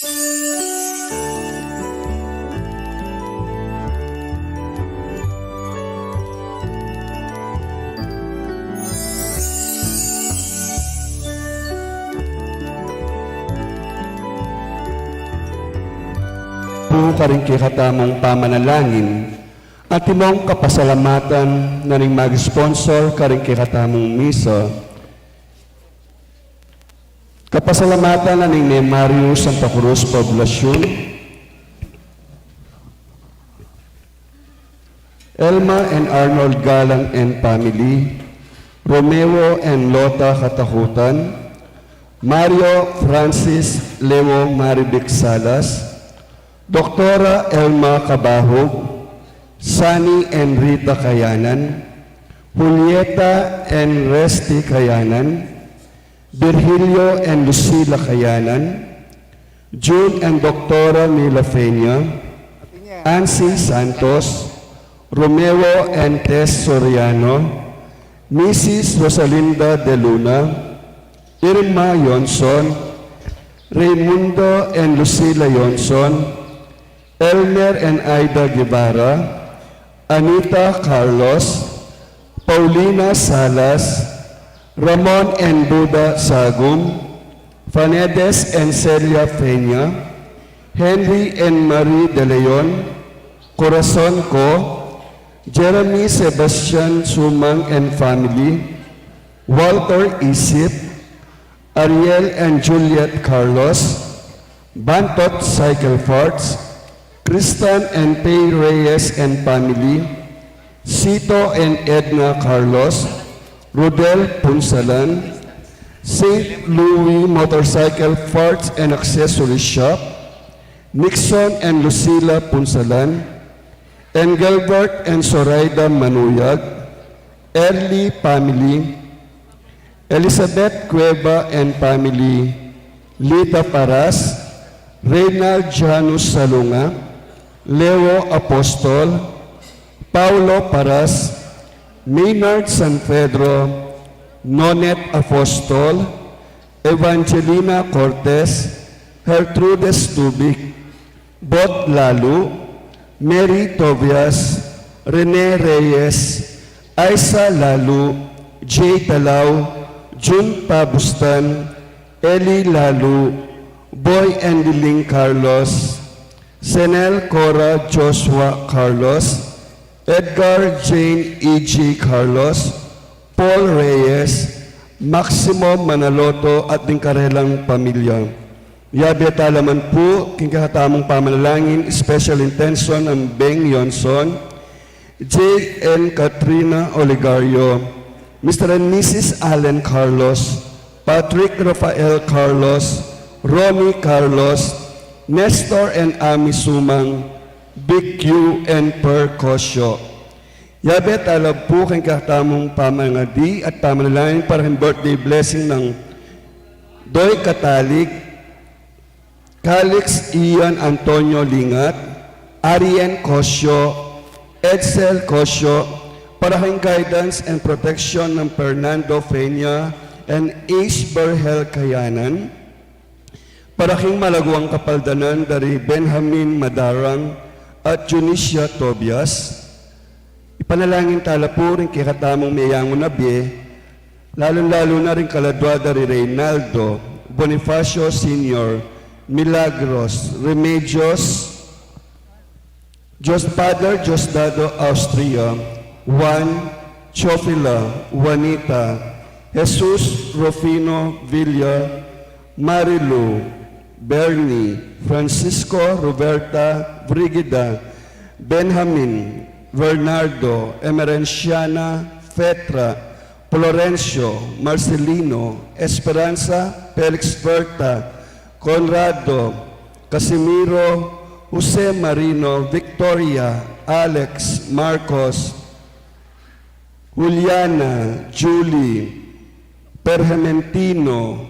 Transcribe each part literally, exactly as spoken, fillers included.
Pu karing kekatamung pamanalangin, atin mung kapasalamatan na ning mag-sponsor karing kekatamung misa. Kapasalamatan na ning Mario Santa Cruz Poblacion, Elma and Arnold Galang and family, Romeo and Lota Katakutan, Mario Francis Leo Marivic Salas, Doktora Elma Cabahug, Sunny and Rita Kayanan, Julieta and Resty Kayanan, Virgilio and Lucila Kayanan, Jun and Doktora Mila Feña, Ansi Santos, Romeo and Tess Soriano, Misis Rosalinda de Luna, Irma Yonson, Raymundo and Lucila Yonson, Elmer and Aida Guevara, Anita Carlos, Paulina Salas, Ramon and Buda Sagum, Fanedes and Celia Peña, Henry and Marie de Leon, Corazon Co, Jeremy Sebastian Sumang and family, Walter Isip, Ariel and Juliet Carlos, Bantot Cycle Parts, Kristan and Pei Reyes and family, Sito and Edna Carlos, Rodel Punsalan, Saint Louis Motorcycle Parts and Accessory Shop, Nixon and Lucila Punsalan, Engelbert and Zoraida Manuyag, Early family, Elizabeth Cueva and family, Lita Paras, Reynald Janus Salunga, Leo Apostol, Paulo Paras, Maynard San Pedro, Nonet Apostol, Evangelina Cortez, Gertrudes Tubic, Bot Lalu, Mary Tobias, Rene Reyes, Aisa Lalu, Jay Talau, Jun Pabustan, Eli Lalu, Boy and Liling Carlos, Senel Cora Joshua Carlos, Edgar Jane E G Carlos, Paul Reyes, Maximo Manaloto at ding karelang pamilya. Yabe tala man pu king kekatamung pamanalangin, special intention nang Beng Yonson, J N Katrina Olegario, Mister and Missus Allen Carlos, Patrick Rafael Carlos, Ronnie Carlos, Nestor and Ami Sumang, Big Q and Per Cosio. Yabe tala pu king kekatamung pamangadi at pamanalangin para king birthday blessing nang Doy Katalig, Calix Ian Antonio Lingat, Arien Cosio, Edsel Cosio, para king guidance and protection nang Fernando Peña and Ace Berhel Kayanan, para king malaguang kapaldanan da ri Benjamin Madarang at Junicia Tobias. Ipanalangin tala pu ring kekatamung meyangu na bie, lalung-lalu na ring kaladua da ri Reynaldo, Bonifacio Senior, Milagros, Remedios, Jos-, Father Diosdado Austria, Juan, Teofila, Juanita, Jesus, Rufino, Villa, Marilu, Bernie, Francisco, Roberta, Brigida, Benjamin, Bernardo, Emerenciana, Petra, Florencio, Marcelino, Esperanza, Felix, Berta, Conrado, Casimiro, Jose Marino, Victoria, Alex, Marcos, Juliana, Julie, Perhementino,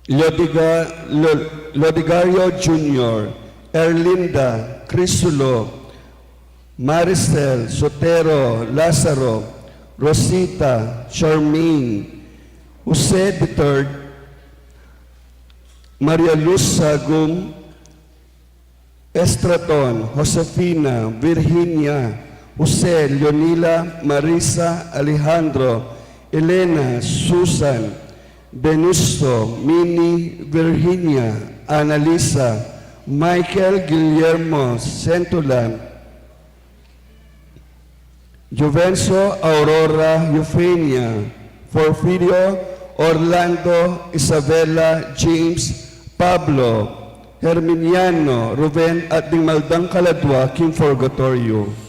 Lodiga-, Lo-, Lodigario Junior, Erlinda, Crisulo, Maricel, Sotero, Lazaro, Rosita, Charmaine, Jose the third, Maria Luz Sagum, Estraton, Josefina, Virginia, Jose, Leonila, Marisa, Alejandro, Elena, Susan, Benusto, Mini, Virginia, Annalisa, Michael, Guillermo, Sentulan, Juvencio, Aurora, Eufenia, Porfirio, Orlando, Isabella, James, Pablo, Herminiano, Ruben, at ding mabaldang kaladwa king purgatorio.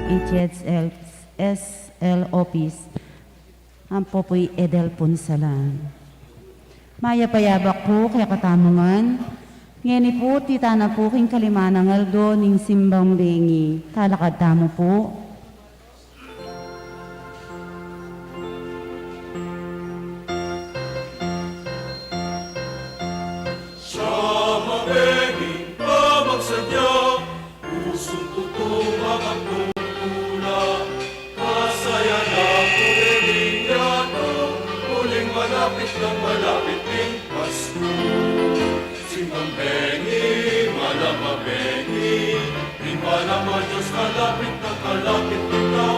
H S L, S L Office, ampo pu i Edel Punsalan. Mayap a yabak pu kekatamu ngan. Ngeni pu, tita na pu king kaliman nang aldo ning simbang bengi. Talakad tamu pu. Siya mabenging pamagsadya, usung tutung magtungtula, kasaya na pu ning yatu, uling malapit nang malapit ning Pasko. Simbang bengi, manang mabengi, ing manang Dios, kalapit nang kalapit ning tau.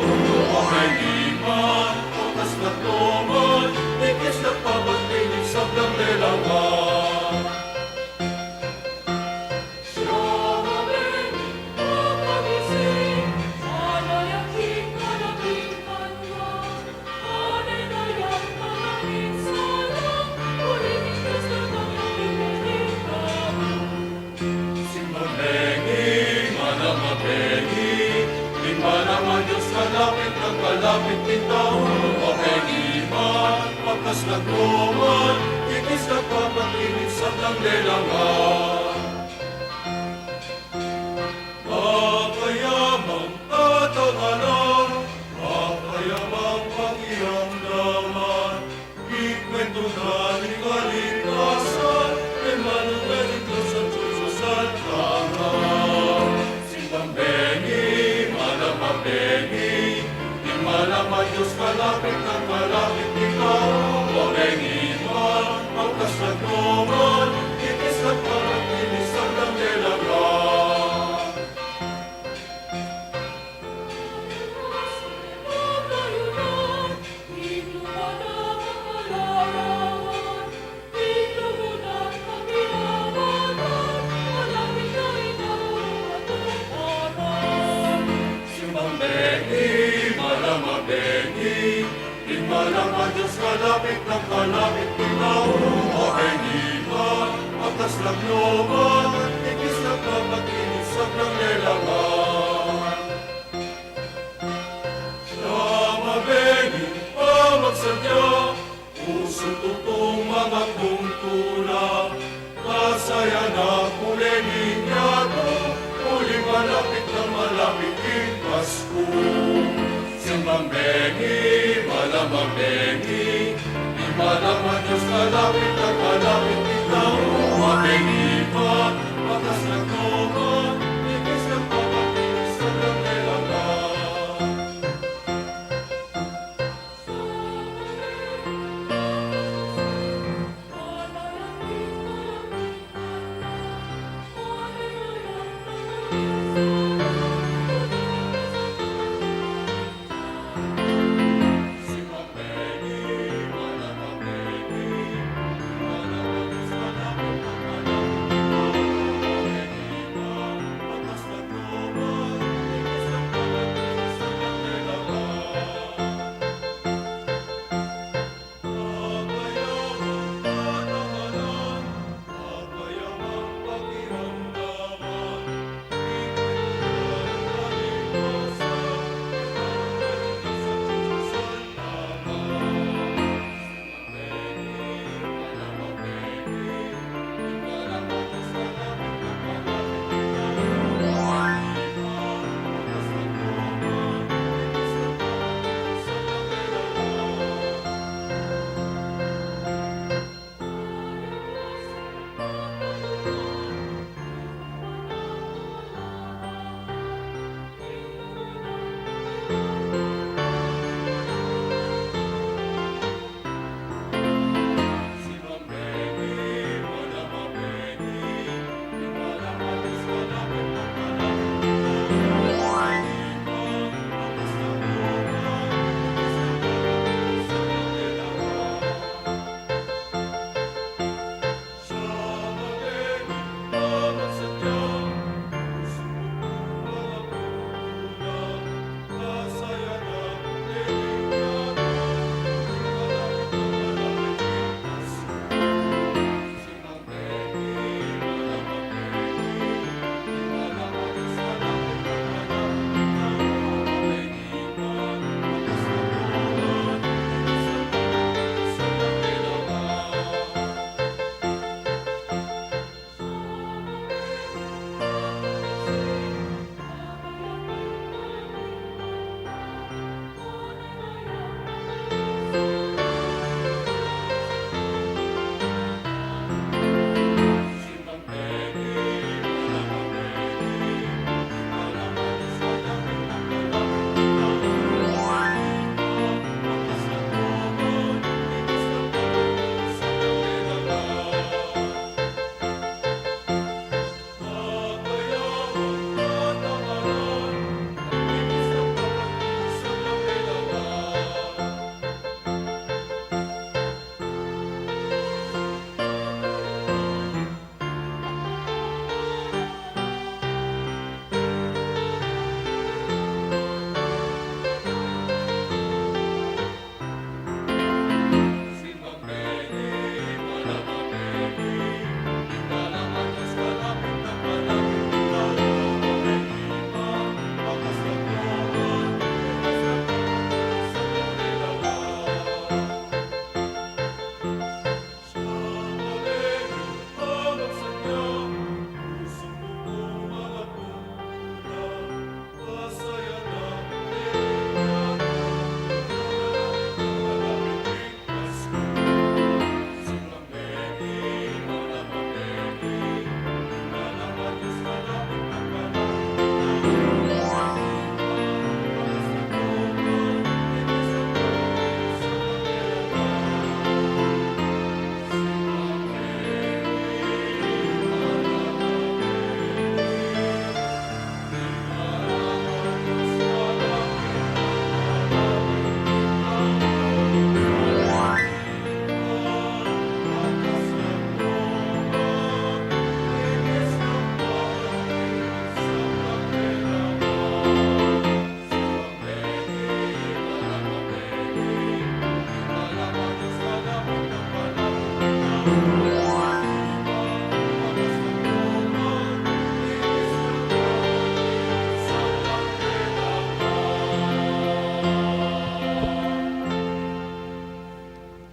Mabengi man, bakas na tuman, ikis na papakinig sablang lelangan. Simbang bengi, manang mabengi, ing manang Dios, kalapit nang kalapit ning tau. Mabengi man, bakas na tuman, ikis na papakinig sablang lelangan. Mapayamang katagalan, mapayamang pakiramdaman, ing kwentu na ning kaligtasan, Emmanuel, ing Dios atiu sa tanga. Simbang bengi, manang mabengi, ing manang Dios, kalapit nang kalapit ning tau. Mabengi man, bakas na tuman, ikis na papakinig sablang lelangan. Simbang bengi, manang mabengi, ing manang Dios, kalapit nang kalapit ning tau. Mabengi man, bakas na tuman, ikis na papakinig sablang lelangan. Siya mabenging pamagsadya, usung tutung magtungtula, kasaya na pu ning yatu, uling malapit nang malapit ing Pasko. Simbang bengi, manang mabengi, ing manang Dios, kalapit nang kalapit ning tau. Mabengi man, bakas na tuman, ikis na papakinig sablang lelangan.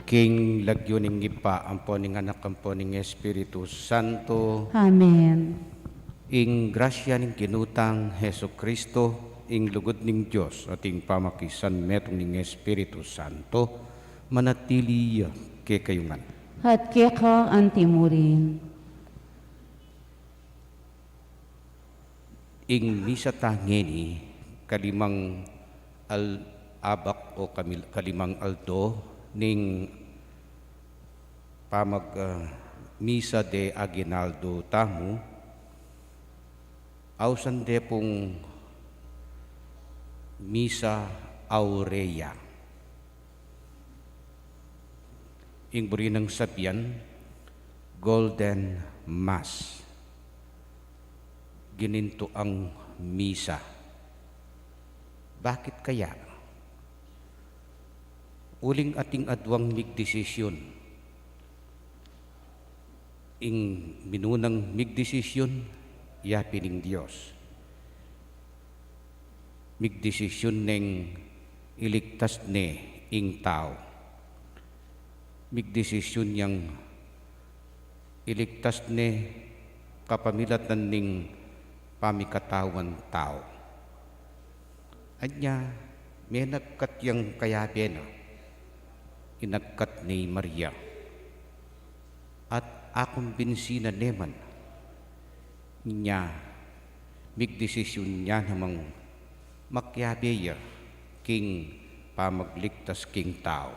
King lagyu ning Ibpa, ampo ning Anak, ampo ning Espiritu Santo. Amen. Ing grasya ning Ginu tang Jesucristo, ing lugud ning Dios, at ing pamakisanmetung ning Espiritu Santo, manatili ya kekayu ngan. At keka antimurin. Ing misa ta ngeni, kalimang al-, abak o kamil-, kalimang aldo ning pamag, ah, misa de aguinaldo tamu, ausan de pung misa aurea. Ing buri nang sabian, Golden Mass. Ginintuang misa. Bakit kaya? Uling atin aduang migdesisyun. Ing minunang migdesisyun, ya pin ing Dios. Migdesisyun neng iligtas ne ing tau. Migdesisyun yang iligtas ne kapamilatan ning pamikatawan tau. Anya, menagkat yang kayabe na, inagkat ne i Maria. At akumbinsi na ne man, nya, migdesisyun ya namang makiabe ya king pamagligtas king tau.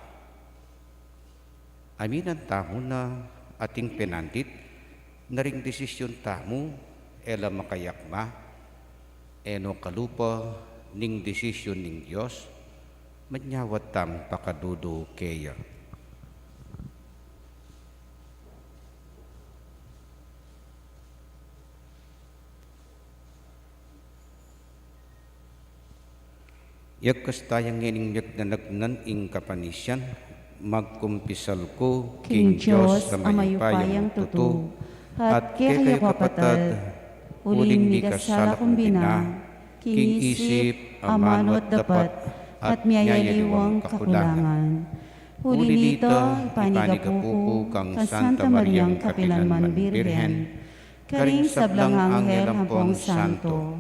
Aminan tamu na atin penandit na ring desisyun tamu, e la makayakma, e no kalupa ning desisyun ning Dios, manyawad tang pakadudu keya. Yagkas taya ngening miyagnanagnan ing kapanisian, magkumpisal ku king Dios a mayupayang tutu, at kekayu kapatad, uling mikasala kung bina, king isip, amanu at dapat, at miyayaliwang kakulangan. Uli nita, ipanigapu ku kang Santa Mariang kapilanman Birhen, karing sablang anghel ampong santo,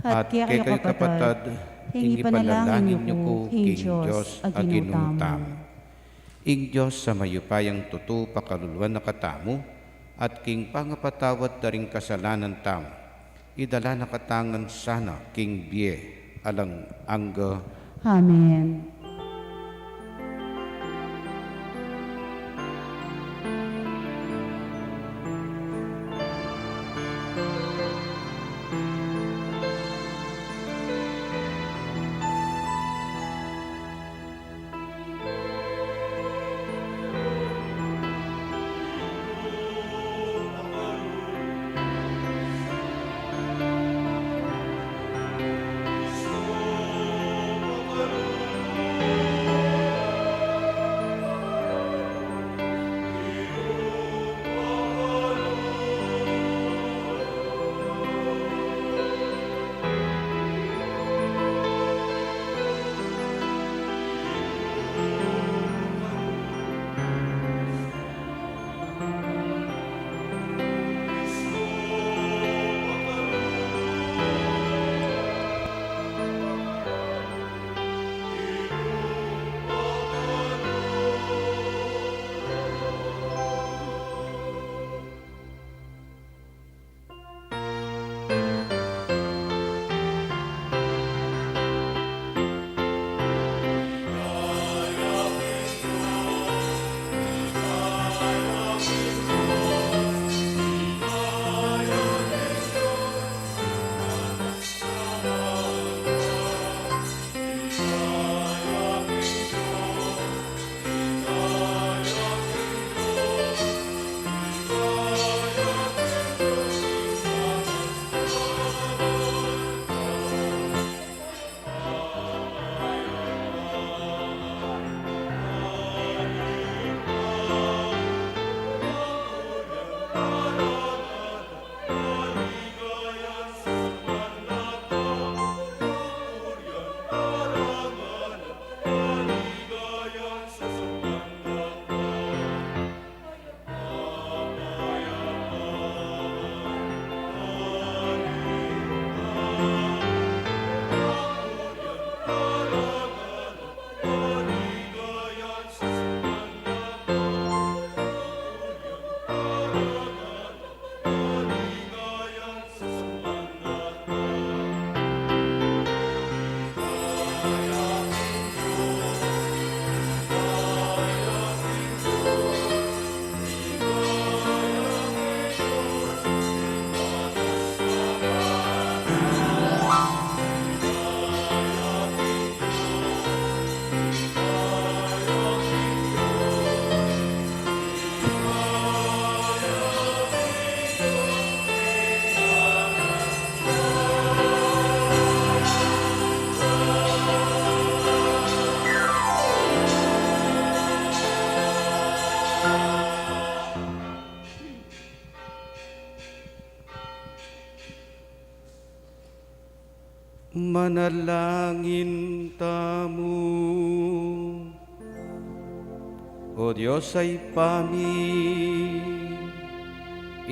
at kekayu kapatad, ing ipanalangin yu ku king Dios a Ginu tamu. Ing Dios a mayupayang tutu pakaluluan na katamu, at king pangapatawad da ring kasalanan tamu, idala na katamu ngan sana king bie alang angga. Amen. Manalangin tamu. O Dios a Ibpa mi,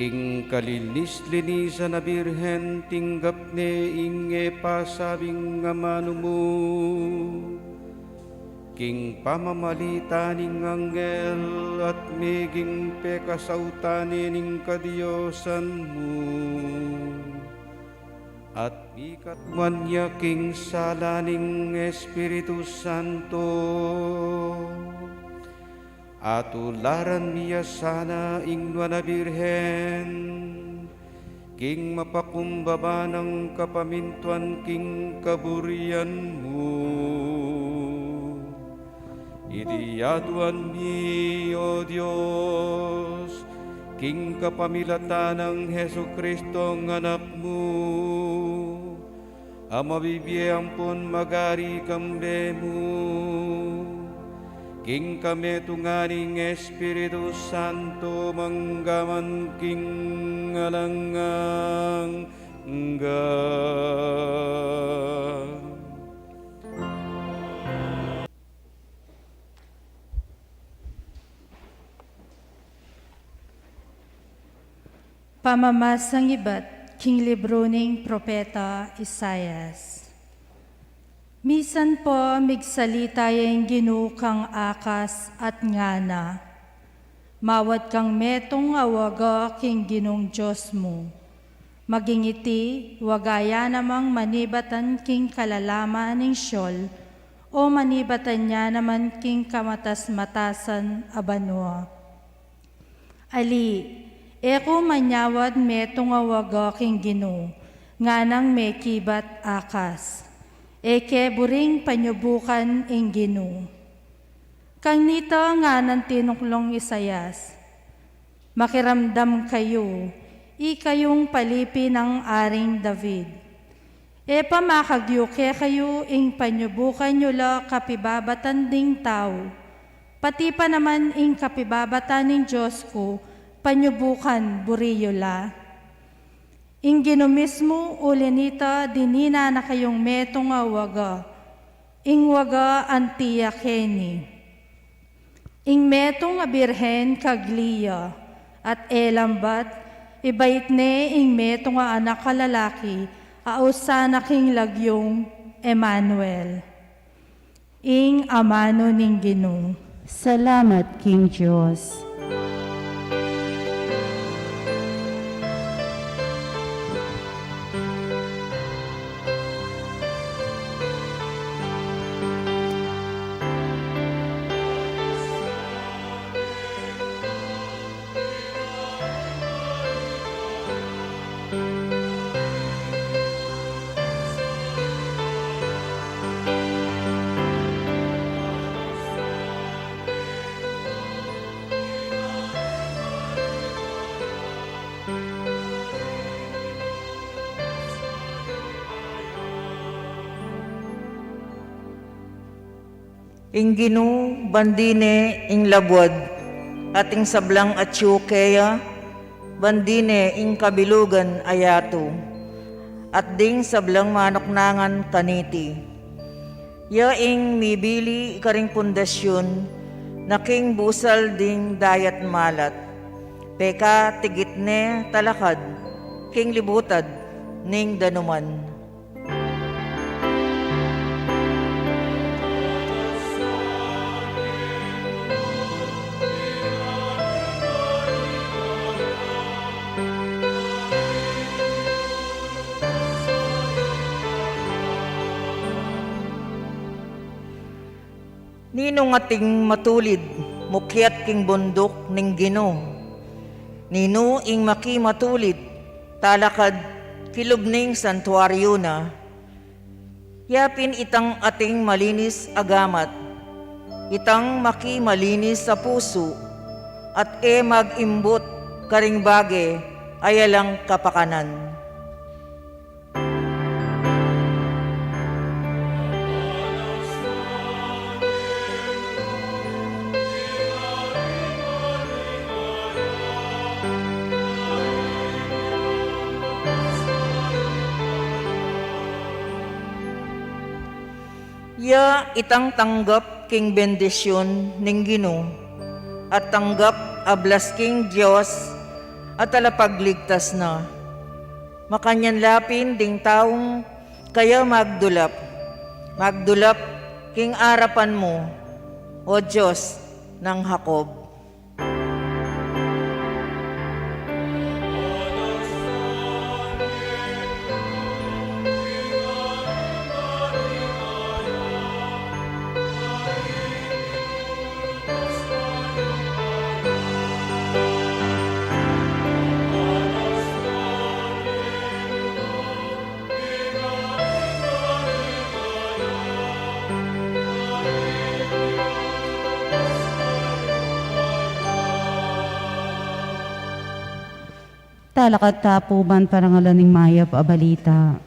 ing kalinis-linisan a Birhen tinggap ne ing e pasabing amanu mu, king pamamalita ning anghel at meging pekasautan ne ning kadiosan mu. At mikatmuan ya king sala ning Espiritu Santo. Atularan mi ya sana ing nuan a Birhen, king mapakumbaba nang kapamintuan king kaburian mu. Iti aduan mi, O Dios, king kapamilatan nang Jesucristong Anak mu, a mabibie ampon magari kambe mu, king kametungan ning Espiritu Santo, mangga man king alang angga. Pamamasang ibat king libru ning propeta Isaias. Misan po migsalita ya ing Ginu kang Akas at ngana, mawad kang metung a waga king Ginung Dios mu. Maging iti, waga ya namang manibatan king kalalaman ning Sheol, o manibatan ya naman king kamatas-matasan a banua. Ali, e ku manyawad metung a waga king Ginu, nganang mekibat Akas. E ke buring panyubukan ing Ginu. Kanita nganang tinuklung Isaias, makiramdam kayu, ikayung palipi nang Aring David. E pa makagyu kekayu ing panyubukan yu la kapibabatan ding tau, pati pa naman ing kapibabatan ning Dios ku, panyubukan buri yu la. Ing Ginu mismu uli nita dinina na kayung metung a waga, ing waga anti ya keni. Ing metung a birhen kagli ya, at e lambat, ibait ne ing metung a anak a lalaki, a ausan na king lagyung Emmanuel. Ing amanu ning Ginu. Salamat king Dios. Ing Ginu, bandi ne ing labuad, at ing sablang atyu keya, bandi ne ing kabilugan a yatu, at ding sablang manuknangan kaniti. Ya ing mibili karing pundasyun na king busal ding dayat malat, pekatigit ne talakad king libutad ning danuman. Ninung ating matulid mukyat king bunduk ning Ginu? Ninu ing maki matulid talakad kilub ning santuaryu na? Yapin itang ating malinis a gamat, itang maki malinis a pusu, at e mag-imbut karing bage a yalang kapakanan. Ya itang tanggap king bendisyun ning Ginu, at tanggap a blas king Dios a talapagligtas na. Makanyan la pin ding taung kaya magdulap, magdulap king arapan mu, O Dios nang Jacob. Talakad ta pu ban parangalan ing mayap a balita.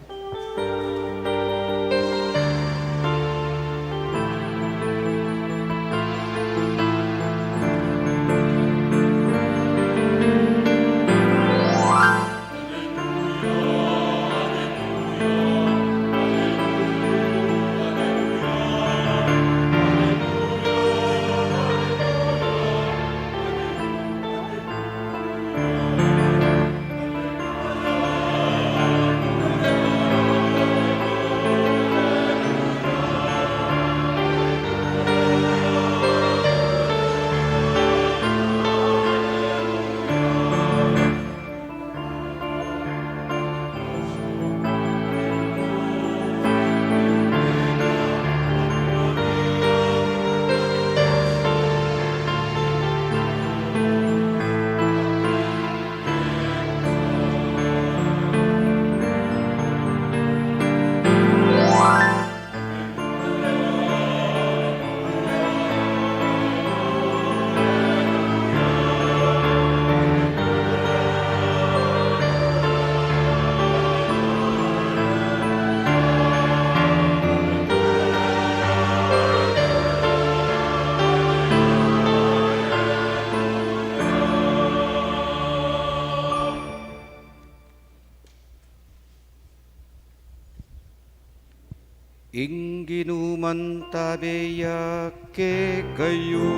Ing Ginu mantabe ya kekayu.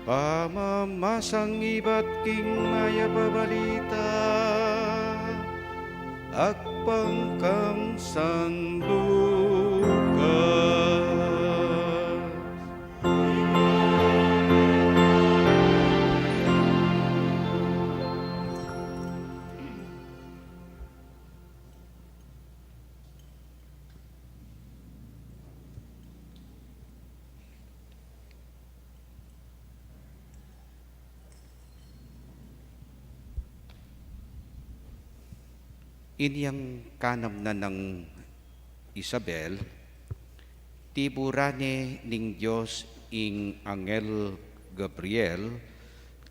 Pamamasang ibat king mayap a balita agpang kang San Lucas. Inyang kanam na nang Isabel, tiburan ne ning Dios ing anghel Gabriel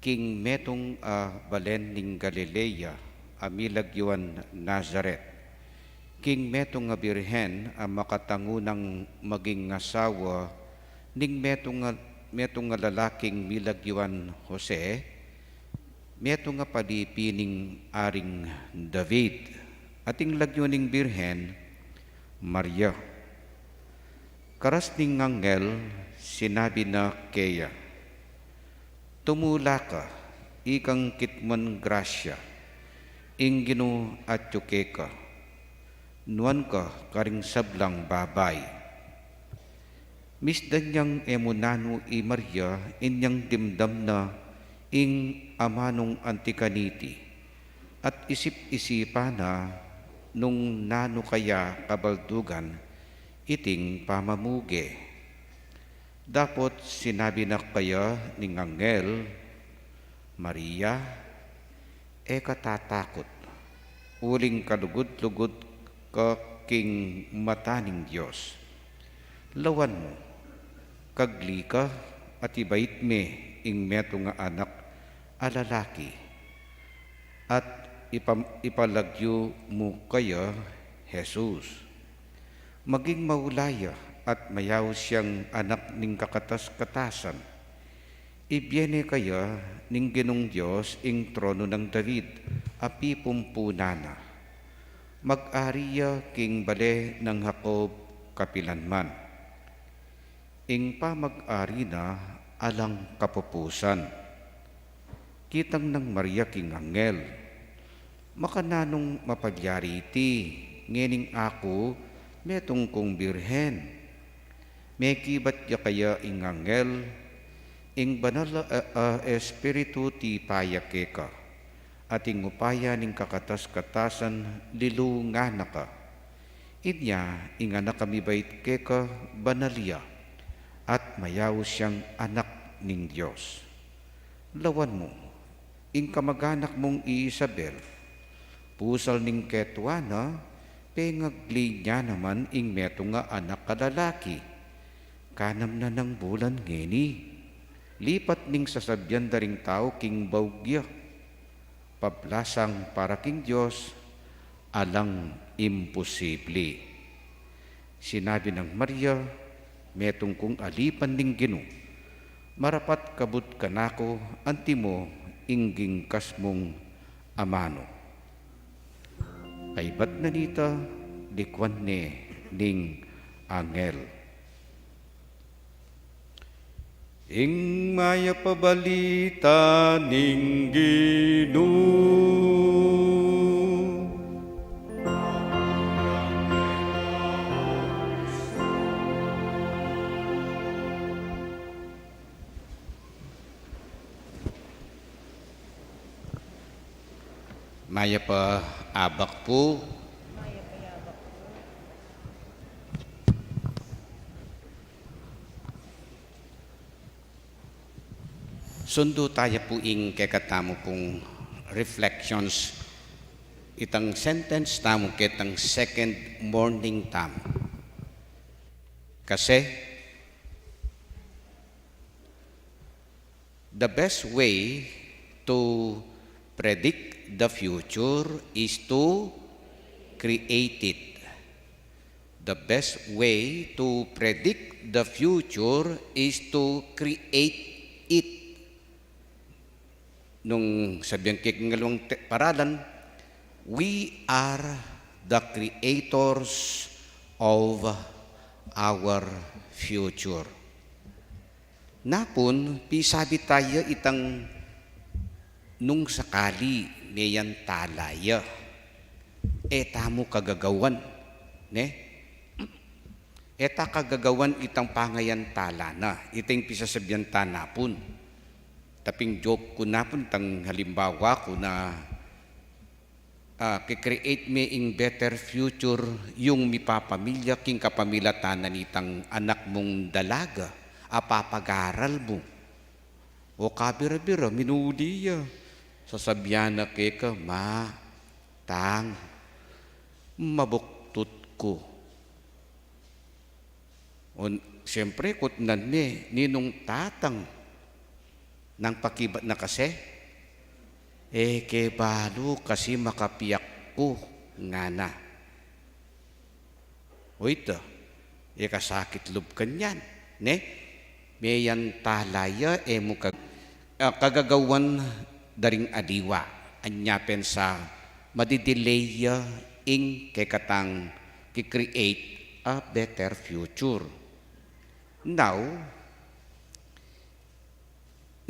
king metung a balen ning Galilea a milagyuan Nazaret, king metung a birhen a makatangu nang maging asawa ning metung a, metung a lalaking milagyuan Jose, metung a palipi ning Aring David, at ing lagyu ning birhen, Maria. Karas ning anghel, sinabi na keya, "Tumula ka, ikang kitmuan grasya, ing Ginu atyu keka, nuan ka karing sablang babai." Misdan yang e mu nanu i Maria inyang dimdam na ing amanung anti kaniti, at isip-isipan na nung nanu kaya kabaldugan iting pamamuge. Dapot sinabi na kaya ning anghel, "Maria, e ka tatakut, uling kalugud-lugud ka king mata ning Dios. Lawan mu, kagli ka at ibait me ing metung a anak a lalaki, at ipam-, ipalagyu mu kaya Jesus. Maging maula ya at mayaus yang anak ning kakatas-katasan. Ibie ne kaya ning Ginung Dios ing trono nang David a pipumpunan na. Mag-ari ya king bale nang Jacob kapilanman. Ing pamag-ari na alang kapupusan. Kitang nang Maria king anghel, "Makananung mapalyari iti, ngening aku metung kung birhen?" Mekibat ya kaya ing anghel, "Ing Banal a, a Espiritu tipa ya keka, at ing upaya ning kakatas-katasan lilungan na ka. Inya ing anak a mibait keka banal ya, at mayaus yang anak ning Dios. Lawan mu, ing kamag-anak mung i Isabel, pusal ning ketuan na, pengagli na naman ing metung a anak a lalaki. Kanam na nang bulan ngeni. Lipat ning sasabian da ring tau king baug ya. Pablasang para king Dios, alang imposibli." Sinabi nang Maria, "Metung kung alipan ning Ginu. Marapat kabud kanaku anti mo ing gingkas mung amanu." Kaybat na nita, likuan ne ning anghel. Ing mayap a balita ning Ginu. Mayap a abak pu. Sundu taya pu ing kekatamu pung reflections, itang sentence tamu ketang second morning tamu. Kasi, the best way to predict the future is to create it. The best way to predict the future is to create it. Nung sabian ke king aliwang te-, paralan, we are the creators of our future. Napun, pisabi taya itang nung sakali meyan tala ya, e tamu kagagawan, ne? E ta kagagawan itang pangayantala na, itang pisasabian ta napun. Taping joke ku napun, tang halimbawa ku na, ah, ki-create me ing better future, yung mipapamilya king kapamilatan na nitang anak mung dalaga, a papagaral mu. O kabira-bira, minuli ya. Sasabian na keka, "Ma, tang, mabuktut ku." O, siyempre, kutnan me, "Ninung tatang, nang pakibat na kasi?" "E ke balu kasi makapiyak ku," ngana. O ita, e kasakit lub kanyan, ne? Meyan tala ya, e mu ka-, ah, kagagawan da ring aliwa. Anya pensa, madi-delay ya ing kekatang ki-create a better future. Now,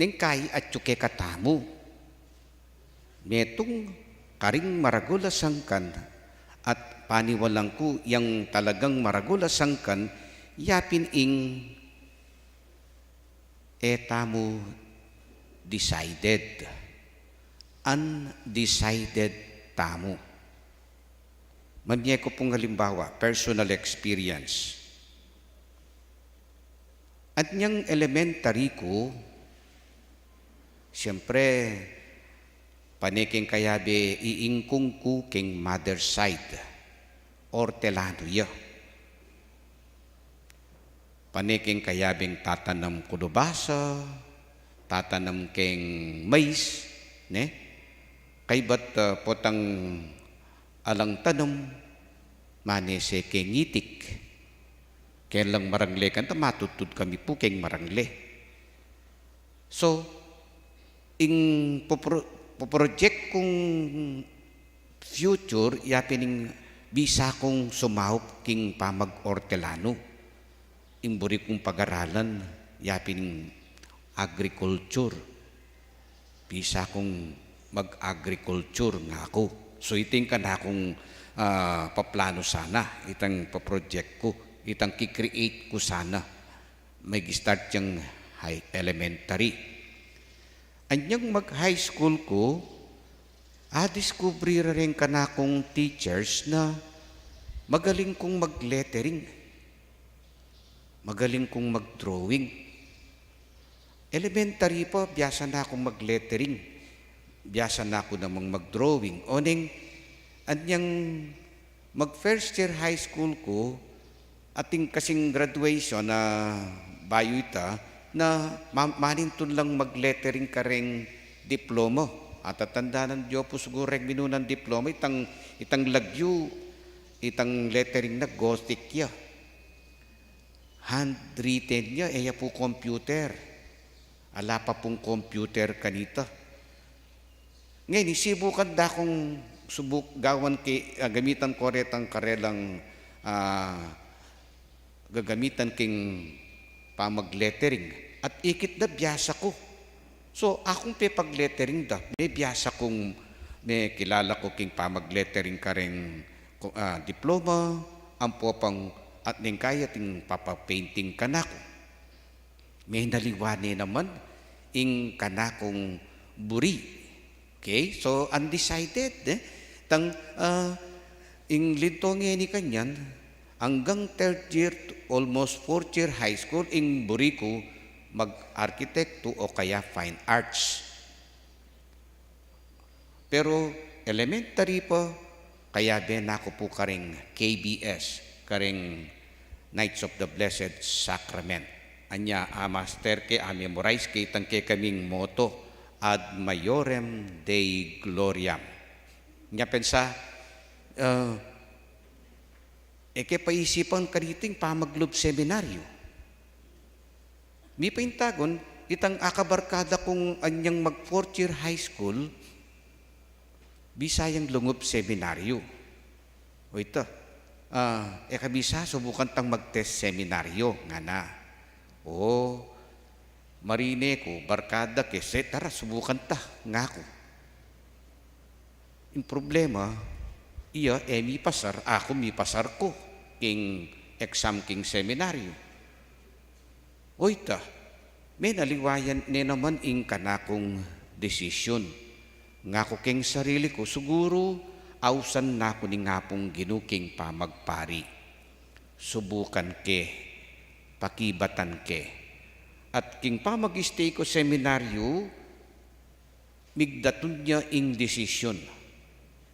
neng kai atyu kekatamu, metung karing maragul a sangkan, at paniwalang ku yang talagang maragul a sangkan, yapin ing e tamu decided, undecided tamu. Mamye ku pung halimbawa, personal experience. At nyang elementary ku, siyempre, pane keng kayabe iingkung ku keng mother side, ortelano ya. Pane keng kayabeng tatanam kulubasa, tatanam keng mais, ne? Kaybat, ah, potang alang tanam, manese keng itik. Keng lang marangle kanta, matudtud kami pu keng marangle. So, ing popro-, poproject kung future, yapin ing bisa kung sumaup king pamag-ortelano. Ing buri kung pagaralan, yapin ing agriculture. Bisa kung mag-agriculture nga aku. So, iti ing kanakung, ah, paplano sana, itang paproject ku, itang ki-create ku sana. Mag-start yang high elementary. Anyang mag-high school ku, adiskubre ra ring kanakung teachers na magaling kung mag-lettering, magaling kung mag-drawing. Elementary pa, biasa na akung mag-lettering, biasa na aku namang mag-drawing. Oneng, anyang mag-first year high school ku, atin kasing graduation na bayu ita, na ma-, manintun lang mag-lettering kareng diploma. Atatandanan yu pu siguru reng minunang diploma, itang, itang lagyu, itang lettering na Gothic ya. Handwritten ya, e ya pu computer. Ala pa pung computer kanita. Ngeni, sibukan da kung subuk gawan ke, ah, gamitan ko retang karelang, ah, gagamitan king pamag-lettering. At ikit da biasa ku. So, akung pepag-lettering da, me biasa kung mekilala ku king pamag-lettering kareng, ah, diploma, ampo pang at neng kaya ting papa-painting kanaku. Menaliwa ne naman ing kanakung buri. Okay? So, undecided, eh? Tang, ah, ing linto ngeni kanyan, anggang third year, almost fourth year high school, ing buri ku mag-arkitekto o kaya fine arts. Pero elementary pa, kayabe na ku pu kareng K B S, kareng Knights of the Blessed Sacrament. Anya, a-master ke, a-memorize ke itang kekaming motto, Ad Maiorem Dei Gloriam. Nya pensa, eh, e ke paisipan kaniting pamaglub seminaryo. Mipaintagun, itang akabarkada kung anyang mag-fourth year high school, bisa yang lungub seminaryo. O ita, ah, e ka bisa, subukan tang mag-test seminaryo, ngana. O, marine ku, barkada ke, se, tara, subukan ta, ngaku. Ing problema, iya e mipasar, aku mipasar ku king exam king seminaryo. O ita, menaliwayan ne naman ing kanakung desisyun. Ngaku king sarili ku, siguru ausan na ku ning Apung Ginu king pamagpari. Subukan ke, pakibatan ke. At king pamag-stay ku seminaryo, migdatun ya ing desisyun.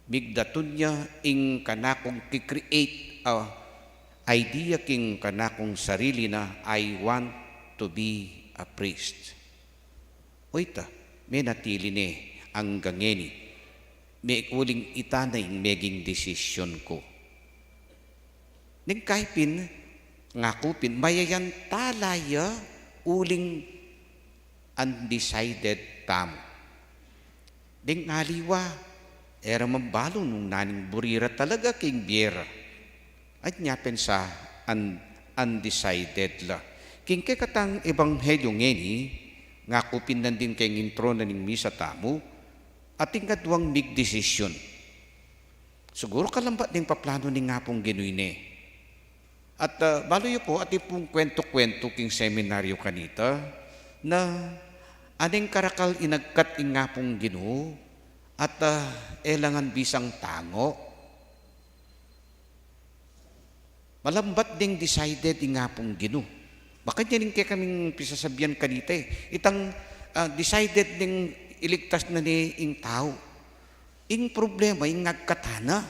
Migdatun ya ing kanakung ki-create a idea king kanakung sarili na, "I want to be a priest." O ita, menatili ne anggang ngeni. Me uling ita na ing meging desisyun ku. Neng kaipin, ngaku pin, mayayantala ya uling undecided tamu. Deng aliwa, e ra man balu nung naning buri ra talaga king bie ra. Anya pensa un-, undecided la. King kekatang ebanghelyo ngeni, ngaku pin nandin keng intro na ning misa tamu, atin kaduang migdesisyun. Siguru kalambat deng paplano ning Apung Ginu ini. At, ah, balu yu pu, atin pung kwentu-kwentu king seminaryo kanita, na aning karakal inagkat ing Apung Ginu, at, ah, e la ngan bisang tango. Malambat deng decided ing Apung Ginu. Makanyan ing kekaming pisasabian kanita, eh. Itang, ah, decided deng iligtas na ne ing tau. Ing problema, ing agkatan na.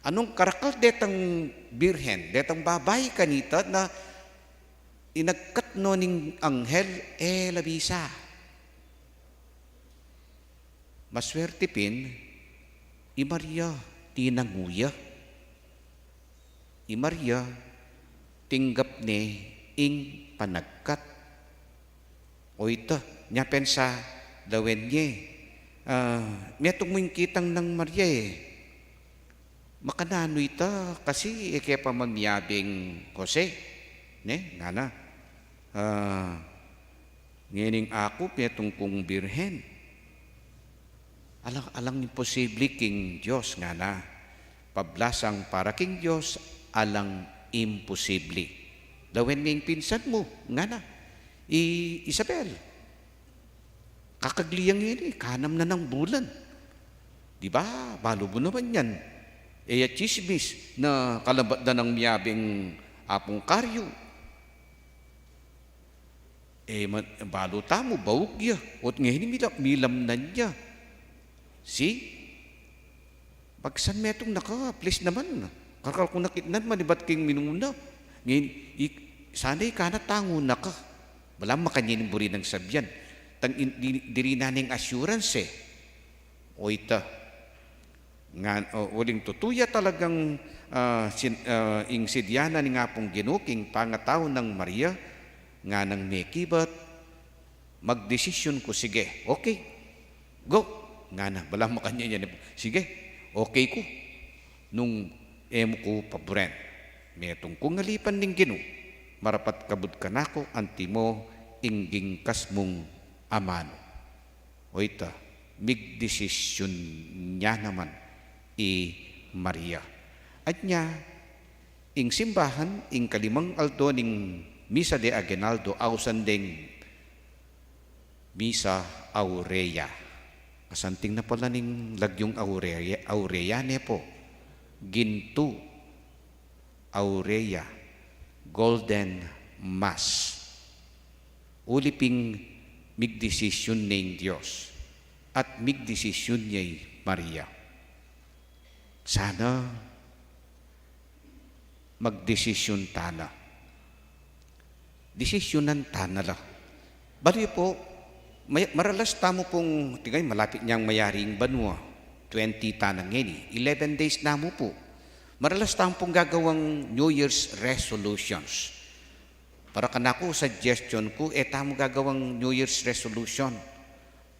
Anung karakal detang birhen, detang babai kanita na inagkat no ning anghel, e la bisa. Maswerte pin, i Maria tinangu ya. I Maria tinggap ne ing panagkat. O ita, nya pensa, lawen ye, ah, metung mu ing kitang nang Maria e. Makananu ita, kasi e ke pa man miyabe ing Jose, ne, ngana. Ah, ngening aku, metung kung birhen. Alang, alang imposible king Dios, ngana. Pablasang para king Dios, alang imposible. Lawen me ing pinsan mu, ngana, i Isabel. Kakagli ya ngeni, kanam na nang bulan. Di ba? Balu mu naman yan. E ya tsismis na kalabat da nang miyabe ing Apung Karyu. E, ma-, balu tamu, baug ya. Ot ngeni mila-, milamnan ya. See? Pagsan metung na ka, please naman. Karkal ku nakitnan, manibat king minuna. Ngeni, i-, sana ika na tangu na ka. Balamu makanyan ing buri nang sabian. Tang in-, di-, diri na ning assurance e. O ita. Ngan, o, uling tutu ya talagang, ah, sin-, ah, ing sidyanan ning Apung Ginu king pangatau nang Maria, nganang mekibat, magdesisyun ku, sige, okay, go. Ngana, balamu makanyan yan, sige, okay ku. Nung e mu ku paburen, metung kung alipan ning Ginu, marapat kabud kanaku antimo ing gingkas mung amanu. O ita, migdesisyun ya naman i Maria. Anya, ing simbahan, ing kalimang aldo ning Misa de Aguinaldo, ausan deng Misa Aurea. Asanting na pala ning lagyung Aurea, Aurea ne po. Gintu, Aurea, Golden Mass. Uli pin migdesisyun ne ing Dios at migdesisyun ne i Maria. Sana magdesisyun tana. Desisyunan tana la. Balu yu po, may-, maralas tamu pung, tingnan, malapit nang mayari ing banua, twenty tana ngeni, eleven days na mu pu. Maralas tamu pung gagawang New Year's resolutions. Para kanaku, suggestion ku, e tamu gagawang New Year's resolution.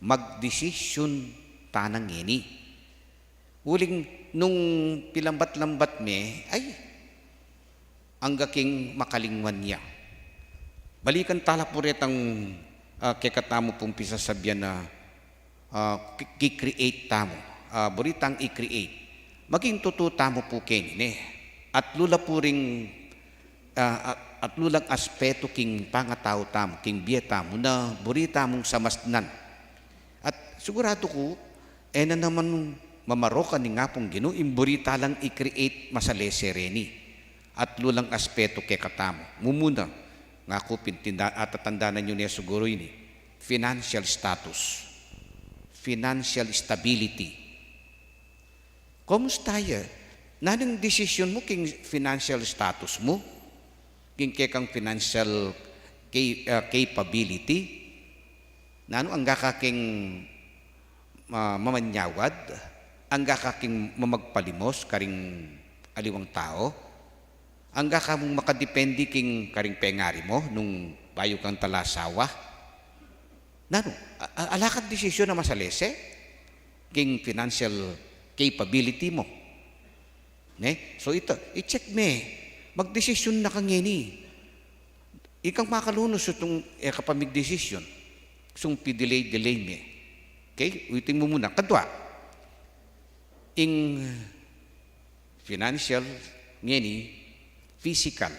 Magdesisyun tana ngeni. Uling nung pilambat-lambat me, ay, angga king makalingwan ya. Balikan tala pu retang, ah, kekatamu pung pisasabian na, ah, ki-, ki-create tamu. Ah, buri tang i-create. Maging tutu tamu pu keni, ne. At lula pu ring, ah, at, at lulang aspetu king pangatau tamu, king bie tamu na buri tamung samasnan. At siguradu ku, e na naman mamarokan ning Apung Ginu ing buri talang i-create masalese reni. At lulang aspetu kekatamu. Mumuna, ngaku pin tinda-, atatandanan yu ne siguru ini, financial status, financial stability. Komusta ya? Nanung desisyun mu king financial status mu? King kekang financial ca-, ah, capability? Nanu, angga ka king, ah, mamanyawad? Angga ka king mamagpalimos karing aliwang tau? Angga ka mung makadepende king karing pengari mu nung bayu kang talasawa? Nanu, a-, a-, ala kang desisyun a masalese king financial capability mu. Ne? So ita, i-check me. Magdesisyun na ka ngeni. Ikang makalunus itung e ka pa migdesisyun. Sung pidelay-delay me. Okay? Ulitin mu muna. Kadua, ing financial, ngeni, physical,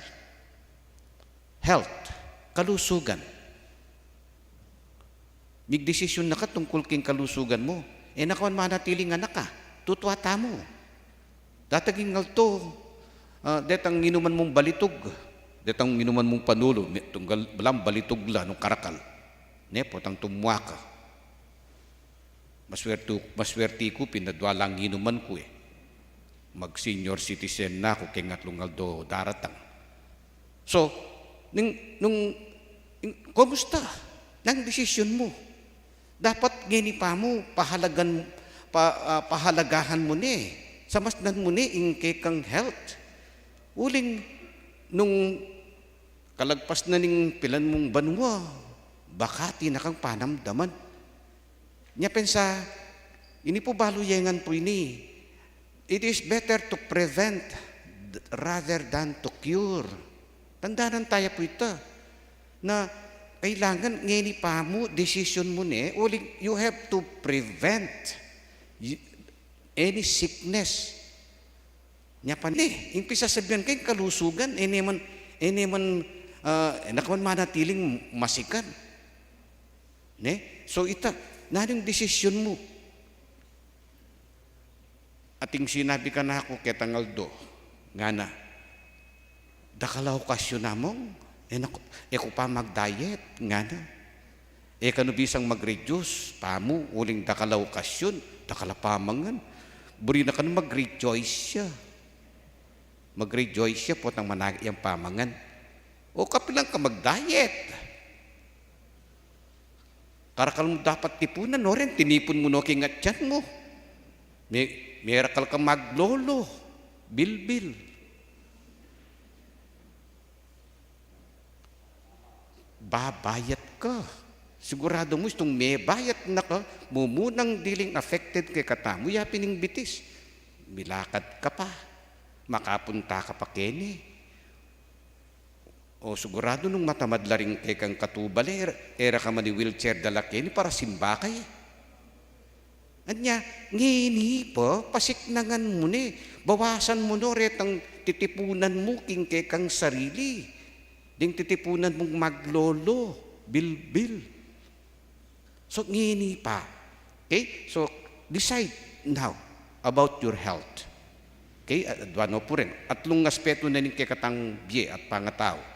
health, kalusugan. Migdesisyun na ka tungkul king kalusugan mu. E na ka man manatiling anak ka. Tutua tamu. Datang ing aldo, ah, detang inuman mung balitug. Detang inuman mung panulu, mi-, tunggal, balang balitug la nung karakal. Ne, potang tumua ka. Maswertu-, maswerti ku pin adua lang inuman ku e. Mag-senior citizen na ku keng atlung aldo daratang. So, ning, nung, ning, kumusta? Nang desisyun mu. Dapat ngeni pa mu, pahalagan, pa-, ah, pahalagahan mu ne. Samasnan mu ne ing kekang health. Uling nung kalagpas na ning pilan mung banua, Baka atin kang panamdaman. Nya pensa, ini pu balu yengan pu ini. It is better to prevent rather than to cure. Tandanan taya pu ita. Na kailangan ngeni pa mu, desisyon mu ne, uling you have to prevent y-, any sickness. Nya pa ne, ing pisasabian ke ing kalusugan, e ne man, e ne man, ah, e na ka man manatiling masikan. Ne? So ita, nanu ing desisyon mu? Ating sinabi kanaku ketang aldo, ngana, dakal a okasyon among, e na ku, e ku pa mag-diet, ngana. E kanu bisang mag-reduce pa mu, uling dakal a okasyon, dakal a pamangan. Buri na kanu mag-rejoice ya. Mag-rejoice ya potang manayap yang pamangan. O kapilan ka mag-diet? Karakal mu dapat tipunan, o ren, tinipun mu no king atyan mu. Me-, merakal ka maglolo, bilbil. Babayat ka. Siguradu mu istung mebayat na ka, mumunang diling affected kekatamu ya pin ing bitis. Milakad ka pa. Makapunta ka pa keni. O siguradu nung matamad la ring kekang katubal, e ra, e ra ka man i-wheelchair dala keni para simba ka e. Anya, ngeni pa, pasiknangan mu ne, bawasan mu no retang titipunan mu king kekang sarili. Ding titipunan mung maglolo, bilbil. So, ngeni pa. Okay? So, decide now about your health. Okay? At, at ano pu rin, atlung aspeto na ning kekatang bie at pangatau.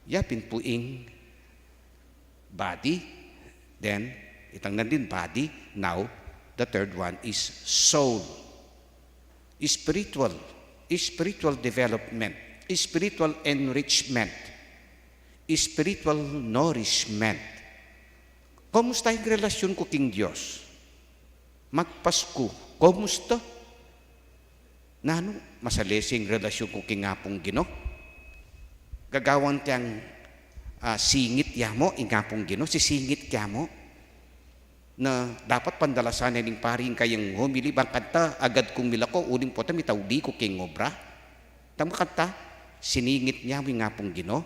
Ya pin pu ing body, then, itang nandin body, now, the third one is soul. Spiritual, spiritual development, spiritual enrichment, spiritual nourishment. Kumusta ing relasyon ku king Dios? Magpasku, kumusta? Nanu, masalese ing relasyon ku king Apung Ginu? Gagawan tang, ah, singit ya mu ing Apung Ginu, sisingit ya mu? Na dapat pandalasan ne ning pari ing kayang homily, bang kanta agad kung milako, uling pota mitauli ku king obra. Tama kanta, siningit ya mu ing Apung Ginu.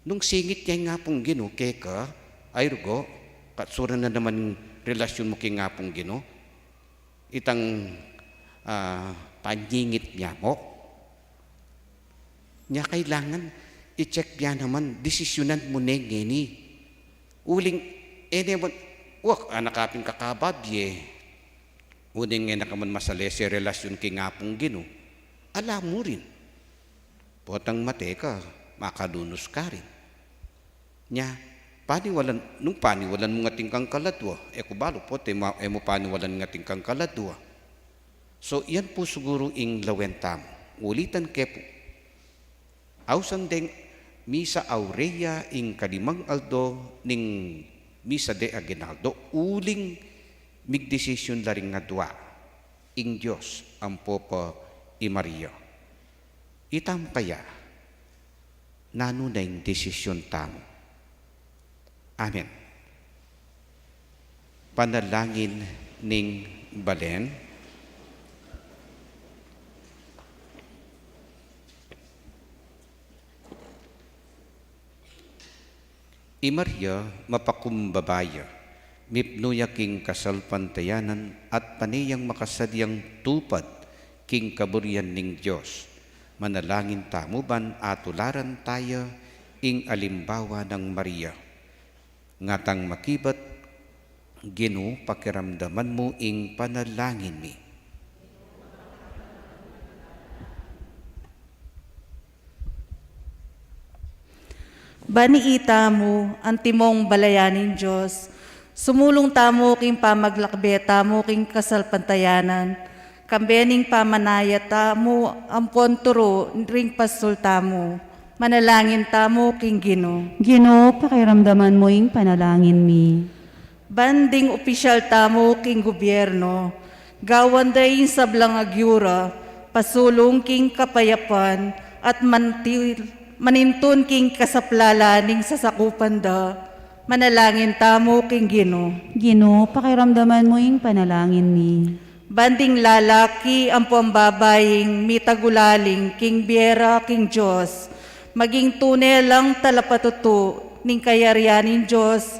Nung singit ya ing Apung Ginu keka, ay rugo, katsuran na naman ing relasyon mu king Apung Ginu. Itang, ah, panyingit ya mu. Nya kailangan i-check ya naman, desisyunan mu ne ngeni. Uling, e ne man, wak, anak apin kakababie. Uling e na ka man masalese relasyon king Apung Ginu. Ala mu rin. Potang mate ka, makalunus ka rin. Nya, paniwalan, nung paniwalan mu ngan atin kang kaladua, e ku balu, pota e mu, e mu paniwalan ngan atin kang kaladua. So, yan pu siguru ing lawen tamu. Ulitan ke pu. Ausan deng misa aurea ing kalimang aldo ning misa de aguinaldo, uling migdesisyun la ring adua, ing Dios ampo pa i Maria. Itamu kaya, nanu na ing desisyun tamu? Amen. Panalangin ning Balen. I Maria, mapakumbaba ya, mipnu ya king kasalpantayanan at pane yang makasadyang tupad king kaburian ning Dios. Manalangin tamu ban atularan taya ing alimbawa nang Maria. Ngatang makibat, Ginu, pakiramdaman mu ing panalangin mi. Ban iita mu, antimong balayan ning Dios, sumulung tamu king pamaglakbe tamu king kasalpantayanan, kambe ning pamanaya tamu ampon turu ring pasul tamu. Manalangin tamu king Ginu. Ginu, pakiramdaman mu ing panalangin mi. Ban ding opisyal tamu king gubyernu, gawan da ing sablang agyu ra, pasulung king kapayapan, at manti-, manintun king kasaplalan ning sasakupan da. Manalangin tamu king Ginu. Ginu, pakiramdaman mu ing panalangin mi. Ban ding lalaki ampong babaing mitagulaling king bie ra king Dios, maging tune lang talapatutu ning kayarian ning Dios,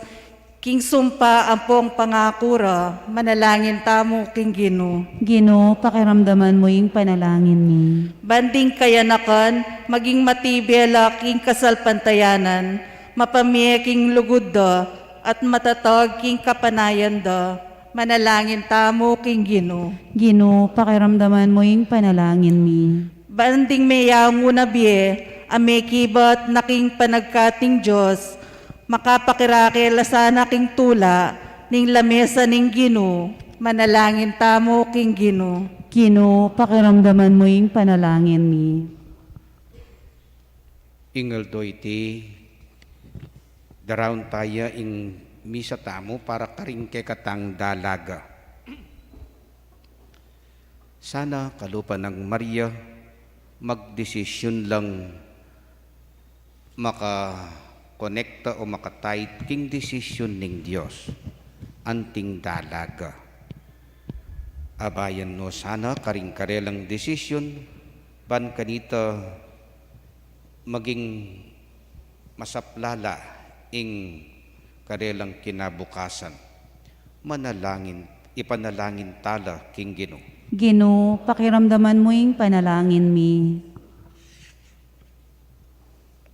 king sumpa ampong pangaku ra, manalangin tamu king Ginu. Ginu, pakiramdaman mu ing panalangin mi. Ban ding kayanakan maging matibe la king kasalpantayanan, mapamie king lugud da, at matatag king kapanayan da, manalangin tamu king Ginu. Ginu, pakiramdaman mu ing panalangin mi. Ban ding meyangu na bie a mekibat na king panagkat ning Dios, makapakirake la sana king tula ning lamesa ning Ginu, manalangin tamu king Ginu. Ginu, pakiramdaman mu ing panalangin mi. Ing aldo iti, daraun taya ing misa tamu para karing kekatang dalaga. Sana kalupa nang Maria, magdesisyun lang makakonekta o makatied king desisyun ning Dios anting dalaga. Abayan no sana karing karelang desisyun, ban kanita maging masaplala ing karelang kinabukasan. Manalangin, ipanalangin tala king Ginu. Ginu, pakiramdaman mu ing panalangin mi.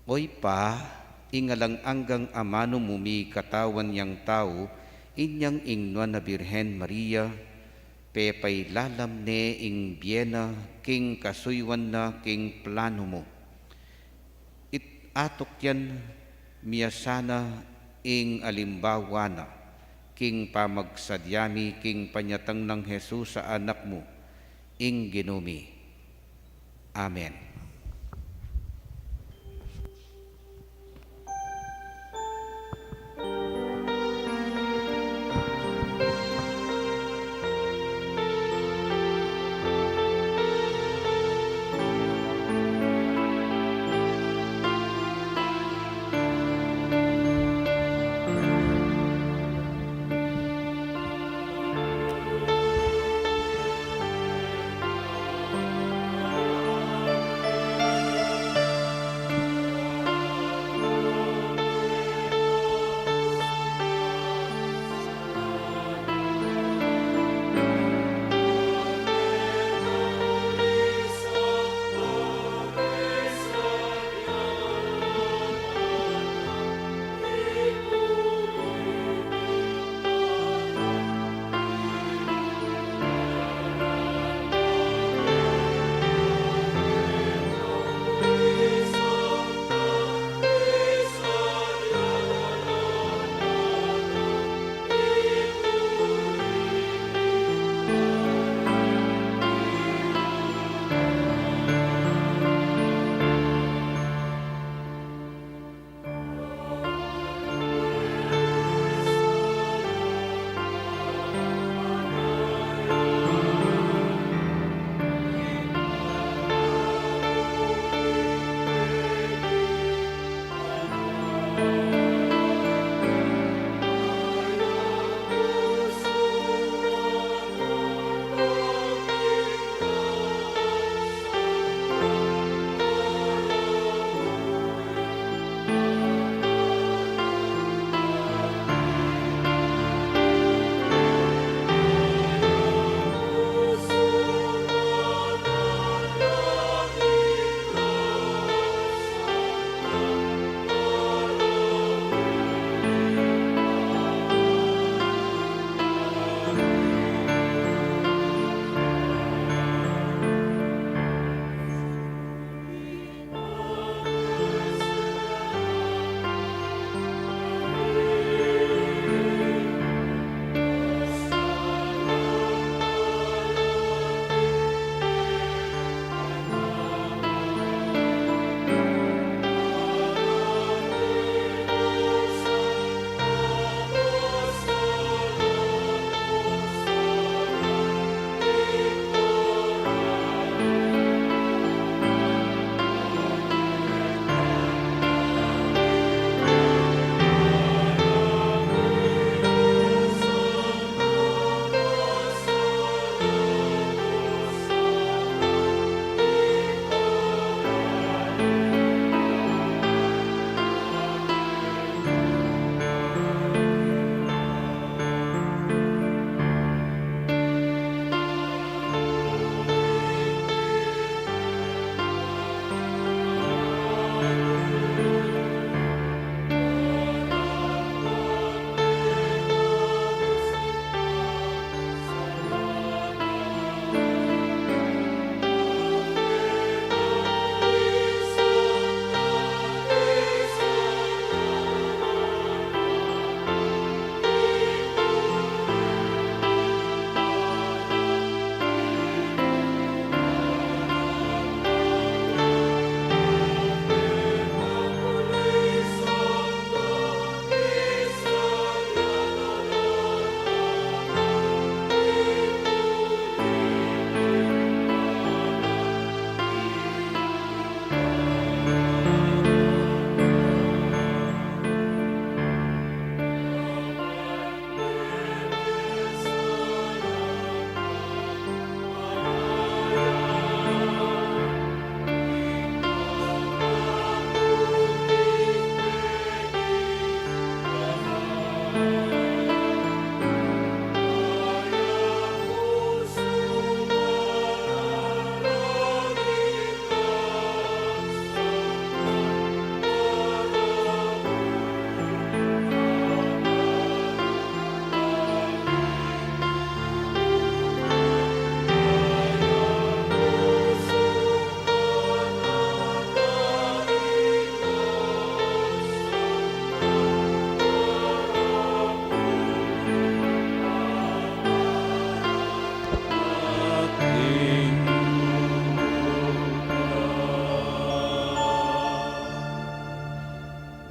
O Ibpa, ing alang anggang amanu mu mikatawan yang tau, inyang ing Nuan a Birhen Maria, pepailalam ne ing bie na king kasuyuan na king planu mu. It atukyan mi ya sana ing alimbawa na king pamagsadya mi king panyatang nang Jesus a Anak mu, ing Ginu mi. Amen.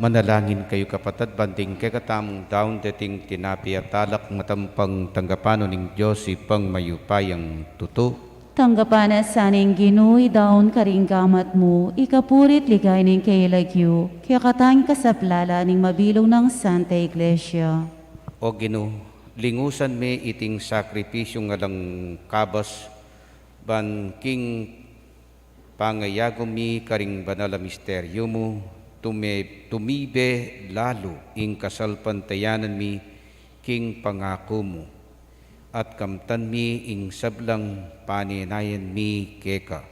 Manalangin kayu, kapatad, ban ding kekatamung daun deting tinape at alak, matampang tanggapan no ning Dios Ibpang mayupayang tutu. Tanggapan na sa ning Ginu ing daun karing gamat mu, king kapurian at ligaya ning kayang lagyu, kekatang kasaplalan ning mabilug nang Santa Iglesia. O Ginu, lingusan me iting sakripisyung alang kabas, ban king pangayagum mi karing banal a misteryu mu, tume-, tumibe lalu ing kasalpantayanan mi king pangaku mu, at kamtan mi ing sablang panenayan mi keka.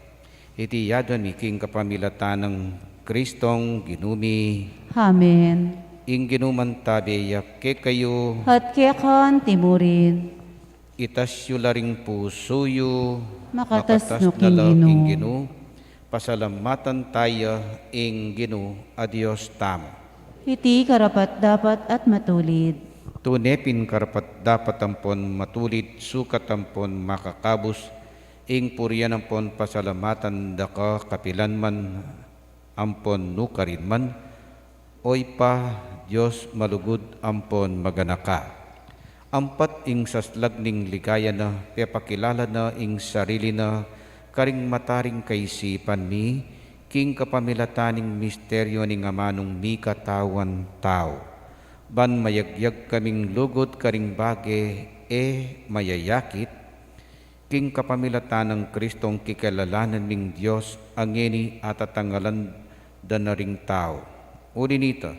Iti aduan mi king kapamilatan nang Kristong Ginu mi. Amen. Ing Ginu mantabe ya kekayu. At keka antimurin. Itas yu la ring pusu yu. Makatas no king Ginu. Pasalamatan taya ing Ginu a Dios tamu. Iti karapat-dapat at matulid. Tune pin karapat-dapat ampon matulid, sukat ampon makakabus, ing purian ampon pasalamatan da ka kapilan man ampon nukarin man, O Ibpa, Dios malugud ampon maganaka. Ampat ing saslag ning ligaya na, pepakilala na ing sarili na karing mata ring kaisipan mi, king kapamilatan ning misteryu ning amanung mikatawan tau. Ban mayagyag kaming lugud karing bage e mayayakit, king kapamilatan nang Kristong kikilalanan ming Dios, a ngeni atatangalan da na ring tau. Uli nita,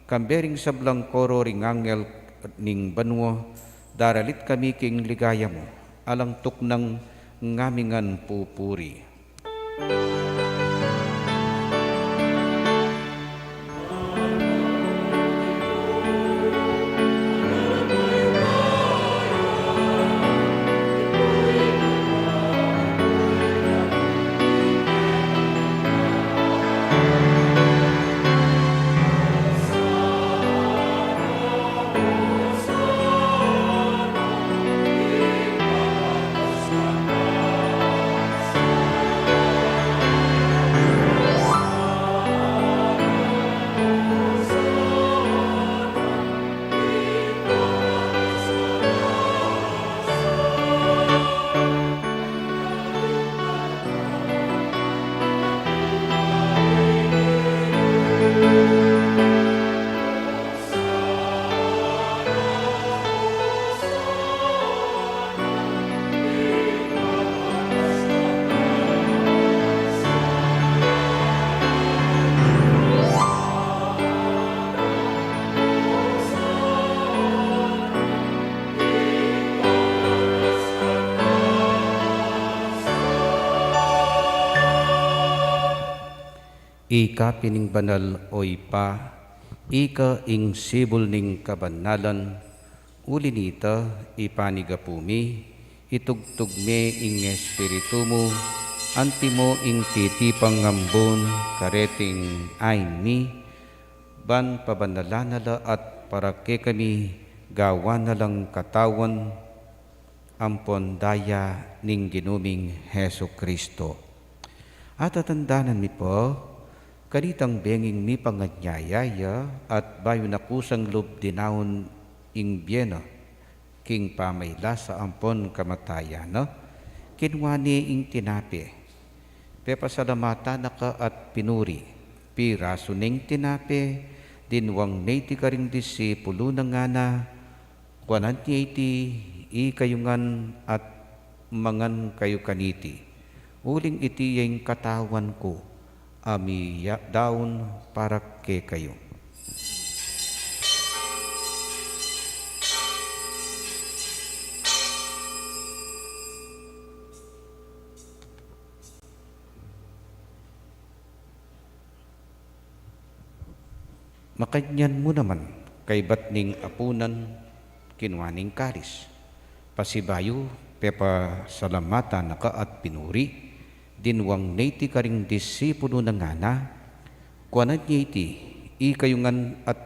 kambe ring sablang koro ring anghel ning banua, daralit kami king ligaya mu, alang tuknang ngamingan pupuri. Ika pin ing banal, O Ibpa, ika ing sibul ning kabanalan, uli nita, ipanigapu mi, itugtug me ing Espiritu mu, antimo ing titipang ambun kareting ain mi, ban pabanalan na la at para kekami gawan na lang katawan ampon daya ning Ginu ming Jesucristo. Atatandanan mi pa, kanitang benging mipanganyaya ya at bayu na kusang lub dinaun ing bie na king pamailasa ampon kamatayan na, kinua ne ing tinape, pepasalamatan na ka at pinuri, pirasu neng tinape, dinwang ne iti karing disipulu na, ngana, kuanan ye iti ikayu ngan at mangan kayu kaniti, uling iti ya ing katawan ku a midaun para kekayu. Makanyan mu naman, kaybat ning apunan, kinua ne ing kalis. Pasibayu, pepasalamatan na ka at pinuri, dinwang ne iti karing disipulu na, ngana, kuanan ye iti, ikayu ngan at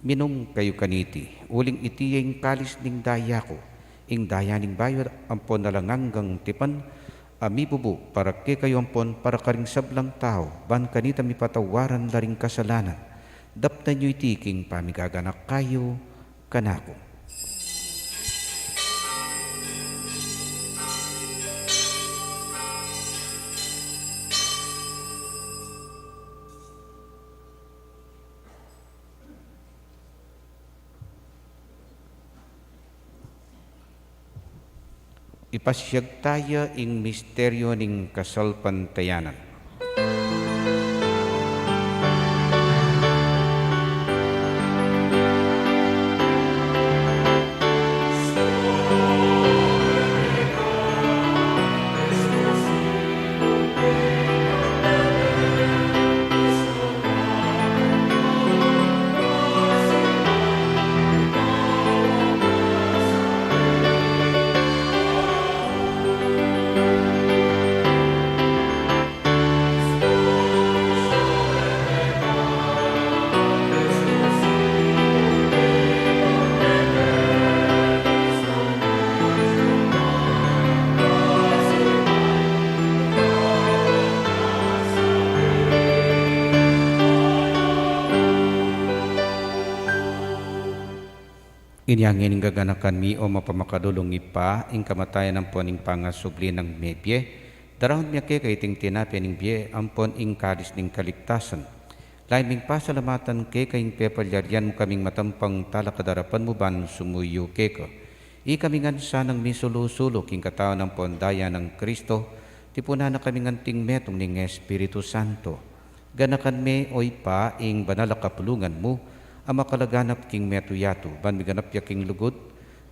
minum kayu kaniti, uling iti ya ing kalis ning daya ku, ing daya ning bayu ampon alang anggang tipan, a mibubu para kekayu ampon para karing sablang tau, ban kanita mipatawaran la ring kasalanan, Daptan yu iti king pamigaganaka yu kanaku. Ipasiag taya ing misteryu ning kasalpantayanan. Inya ngeni gaganakan mi, o mapamakalulung Ibpa, ing kamatayan ampon ing pangasubli nang mebie, daraun mi keka iting tinape ning bie ampon ing kalis ning kaligtasan. Lalu ming pasalamatan keka ing pepalyarian mu kaming matampang talakad arapan mu ban sumuyu keka. Ikami ngan sanang misulu-sulu king katawan ampon daya nang Kristo, tipunan na kami ngan king metung ning Espiritu Santo. Ganakan me, o Ibpa, ing banal a kapulungan mu a makalaganap king metung yatu, ban miganap ya king lugud,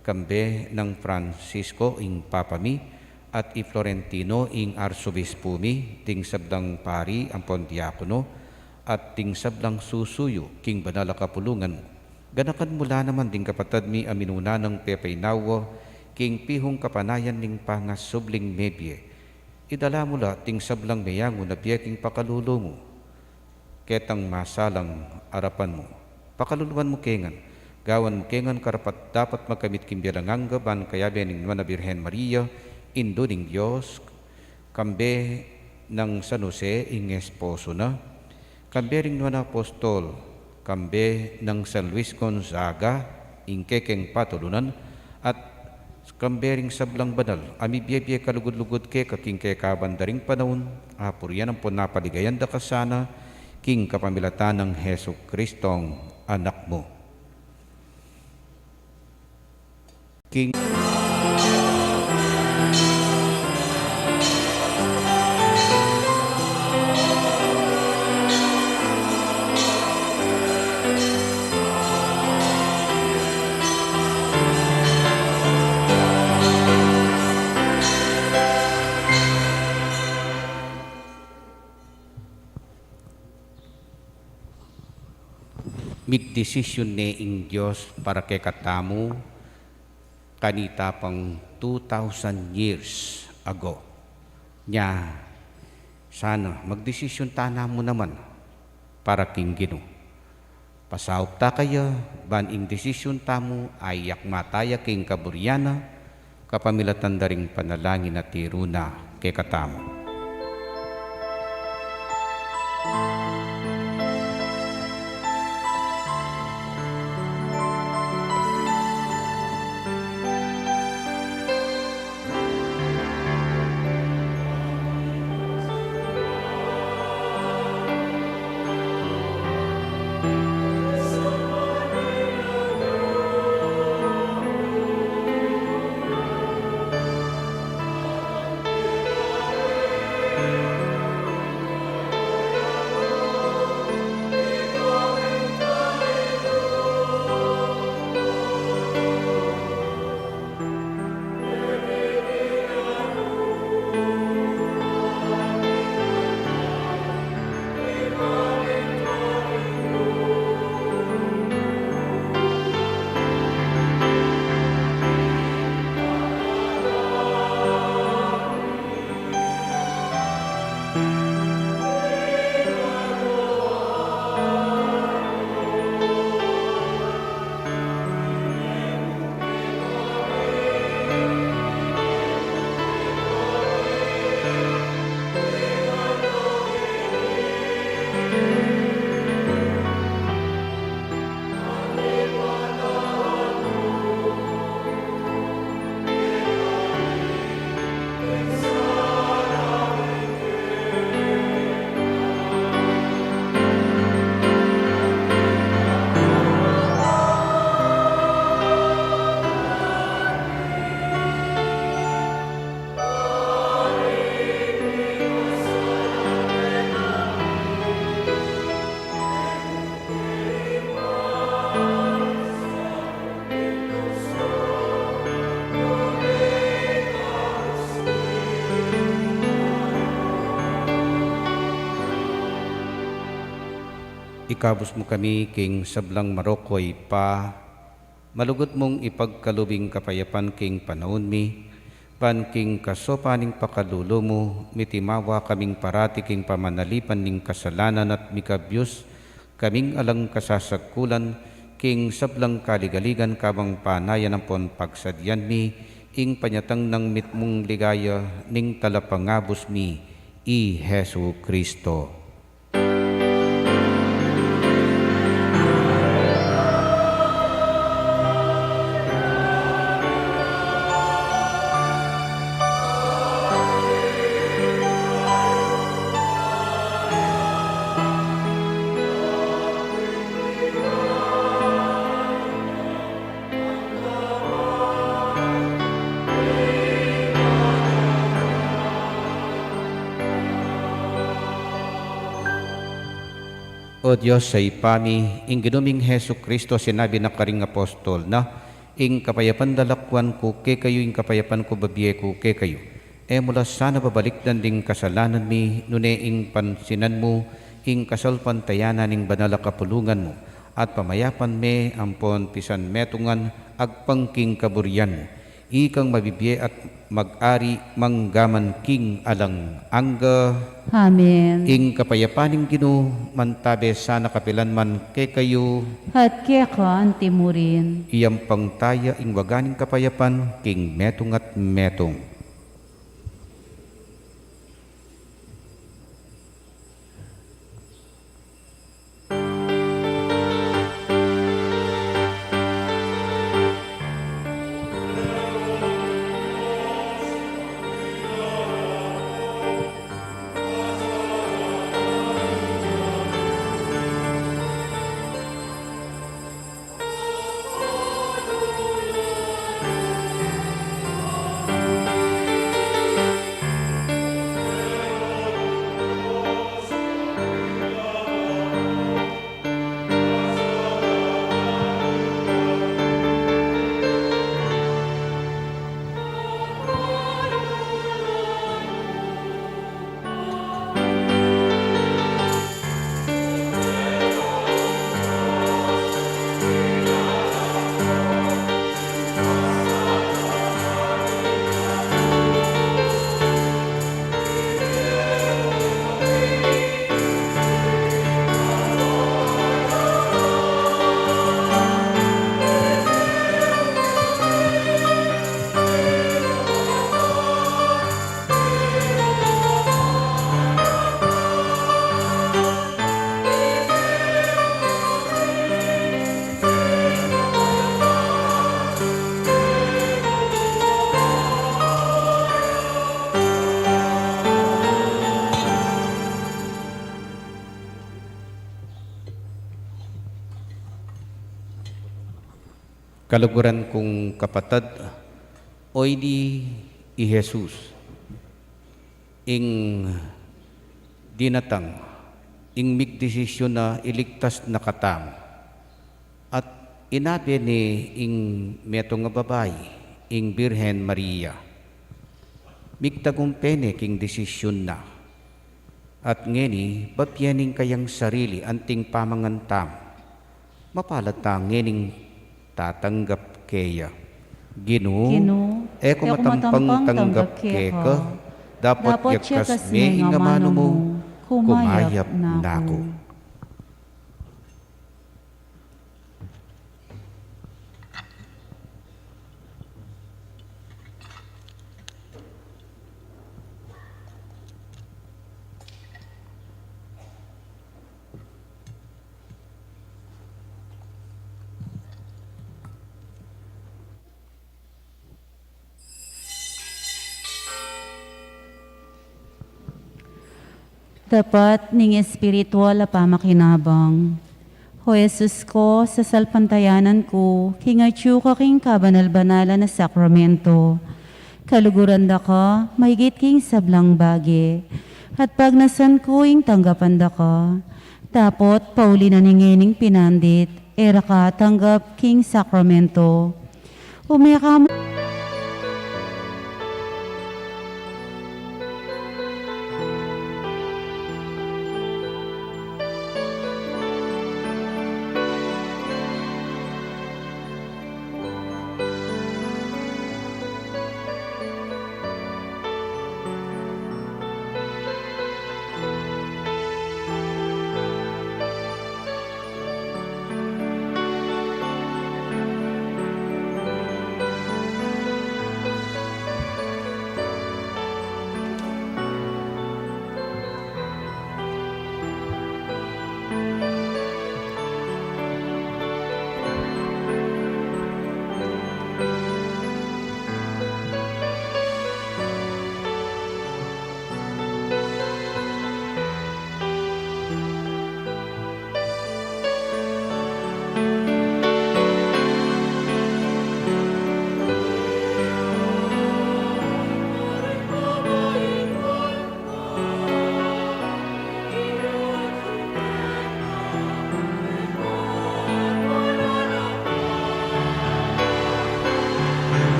kambe nang Francisco ing Papa mi, at i Florentino ing Arsobispu mi, ding sablang pari ampon diakono, at ding sablang susuyu king banal a kapulungan mu. Ganakan mu la naman ding kapatad mi a minuna nang pepainawa king pihung kapanayan ning pangasubling mebie. Idala mu la ding sablang meyangu na bie king pakalulu mu, ketang masalang arapan mu. Pakaluluan mu ke ngan, gawan mu ke ngan karapat-dapat magkamit king bie alang angga ban kayabe ning Nuan a Birhen Maria, Indu ning Dios, kambe nang San Jose ing esposo na, kambe ring Nuan a Apostol, kambe nang San Luis Gonzaga ing kekeng patulunan, at kambe ring sablang banal a mibie-bie kalugud-lugud keka king kekaban da ring panaun, apurian ampon apaligayan da ka sana king kapamilatan nang Jesucristong Anak mu. King Migdesisyun ne ing Dios para kekatamu kanita pang two thousand years ago. Nya, sana magdesisyun tana mu naman para king Ginu. Pasaup ta kaya, ban ing desisyun tamu a iyakma taya king kaburian na, kapamilatan da ring panalangin a tiru na kekatamu. Ikabus mu kami king sablang marok, o Ibpa, malugud mung ipagkalub ing kapayapan king panaun mi, ban king kasopan ning pakalulu mu, mitimawa kaming parati king pamanalipan ning kasalanan at mikabyus kaming alang kasasagkulan king sablang kaligaligan kabang panayan ampon pagsadyan mi ing panyatang nang mitmung ligaya ning Talapangabus mi, i Jesu Cristo. O Dios a Ibpa mi, ing Ginu ming Jesu Cristo sinabi na karing apostol na, ing kapayapan lalakwan ku kekayu, ing kapayapan ku bibie ku kekayu. E mu la sana babalikdan ding kasalanan mi, nune ing pansinan mu ing kasalpantayanan ning banal a kapulungan mu, at pamayapan me ampon pisanmetungan agpang king kaburian mu. Ikang mabibie at mag-ari manggaman king alang angga. Amen. Ing kapayapan ning Ginu mantabe sana kapilan man kekayu. At keka antimurin. Iyampang taya ing waga ning kapayapan king metung at metung. Kaluguran kung kapatad, o ini i Jesus, ing dinatang, ing migdesisyun na iligtas na katamu. At inabe ne ing metung a babai, ing Birhen Maria. Migtagumpe ne king desisyun na. At ngeni, babie ne ing kayang sarili anting pamangan tamu. Mapalad tang ngening tatanggap keya. Ginu, Ginu, e ku matampang tanggap keka, dapot yakas me ing amanu mu, kumayap na ku. Dapat ning espiritual a pamakinabang. O Jesus ko, sasalpantayanan ku king atyu ka king kabanal-banalan a sakramento. Kaluguran da ka mahigit king sablang bage, at pagnasan ku ing tanggapan da ka. Dapot pauli na ning ngening pinandit, e ra ka tanggap king sakramento. Ume ka mu-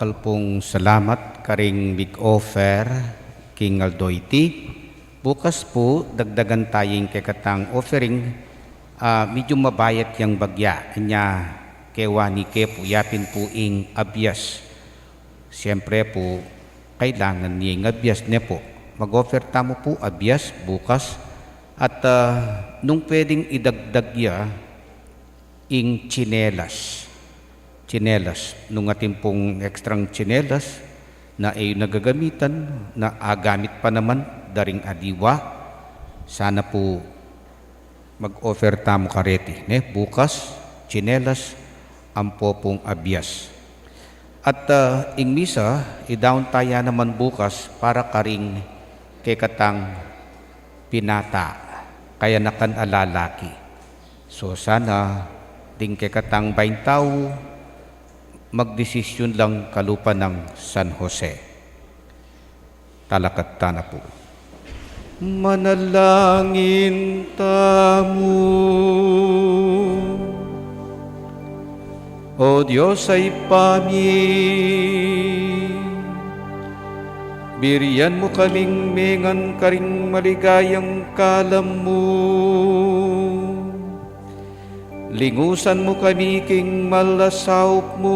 Dakal pung salamat karing mig-offer king aldo iti. Bukas pu, dagdagan taya ing kekatang offering. Ah, medyu mabayat yang bagya. Anya, kewa ni ke pu, yapin pu ing abyas. Siyempre pu, kailangan ne ing abyas, ne pu. Mag-offer tamu pu abyas bukas. At, ah, nung pwedeng idagdag ya, ing tsinelas. Tsinelas. Nung atin pung extrang tsinelas na e yu na gagamitan, na agamit pa naman da ring aliwa, sana pu mag-offer tamu kareti, ne? Bukas, tsinelas, ampo pung abyas. At, ah, ing misa, idaun taya naman bukas para karing kekatang binata, kayanakan a lalaki. So sana, ding kekatang baing tau, magdesisyun lang kalupa nang San Jose. Talakad tana pu. Manalangin tamu. O Dios a Ibpa mi, birian mu kaming mengan karing maligayang kalam mu. Lingusan mu kami king mal a saup mu,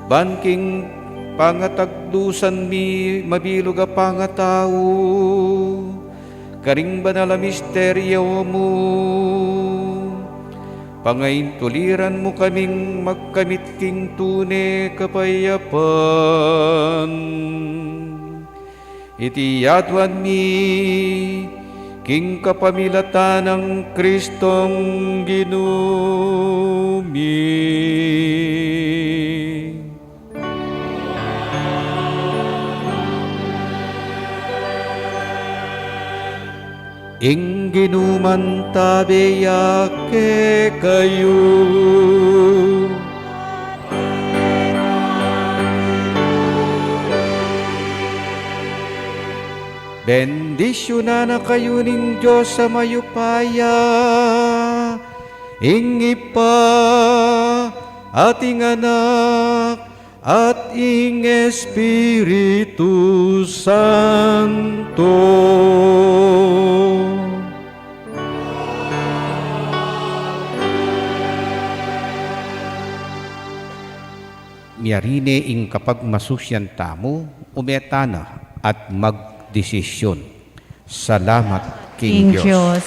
ban king pangatakdusan mi mabilug a pangatau, karing banal a misteryo mu, pangaintuliran mu kaming magkamit king tune kapayapan. Iti aduan mi king kapamilatan nang Kristong Ginu mi. Ing Ginu mantabe ya kekayu. Bendisyunan na kayu ning Dios a mayupaya, ing Ibpa, at ing Anak, at ing Espiritu Santo. Miyari ne ing kapagmasusyan tamu, ume tana at magdesisyun. Salamat king Dios.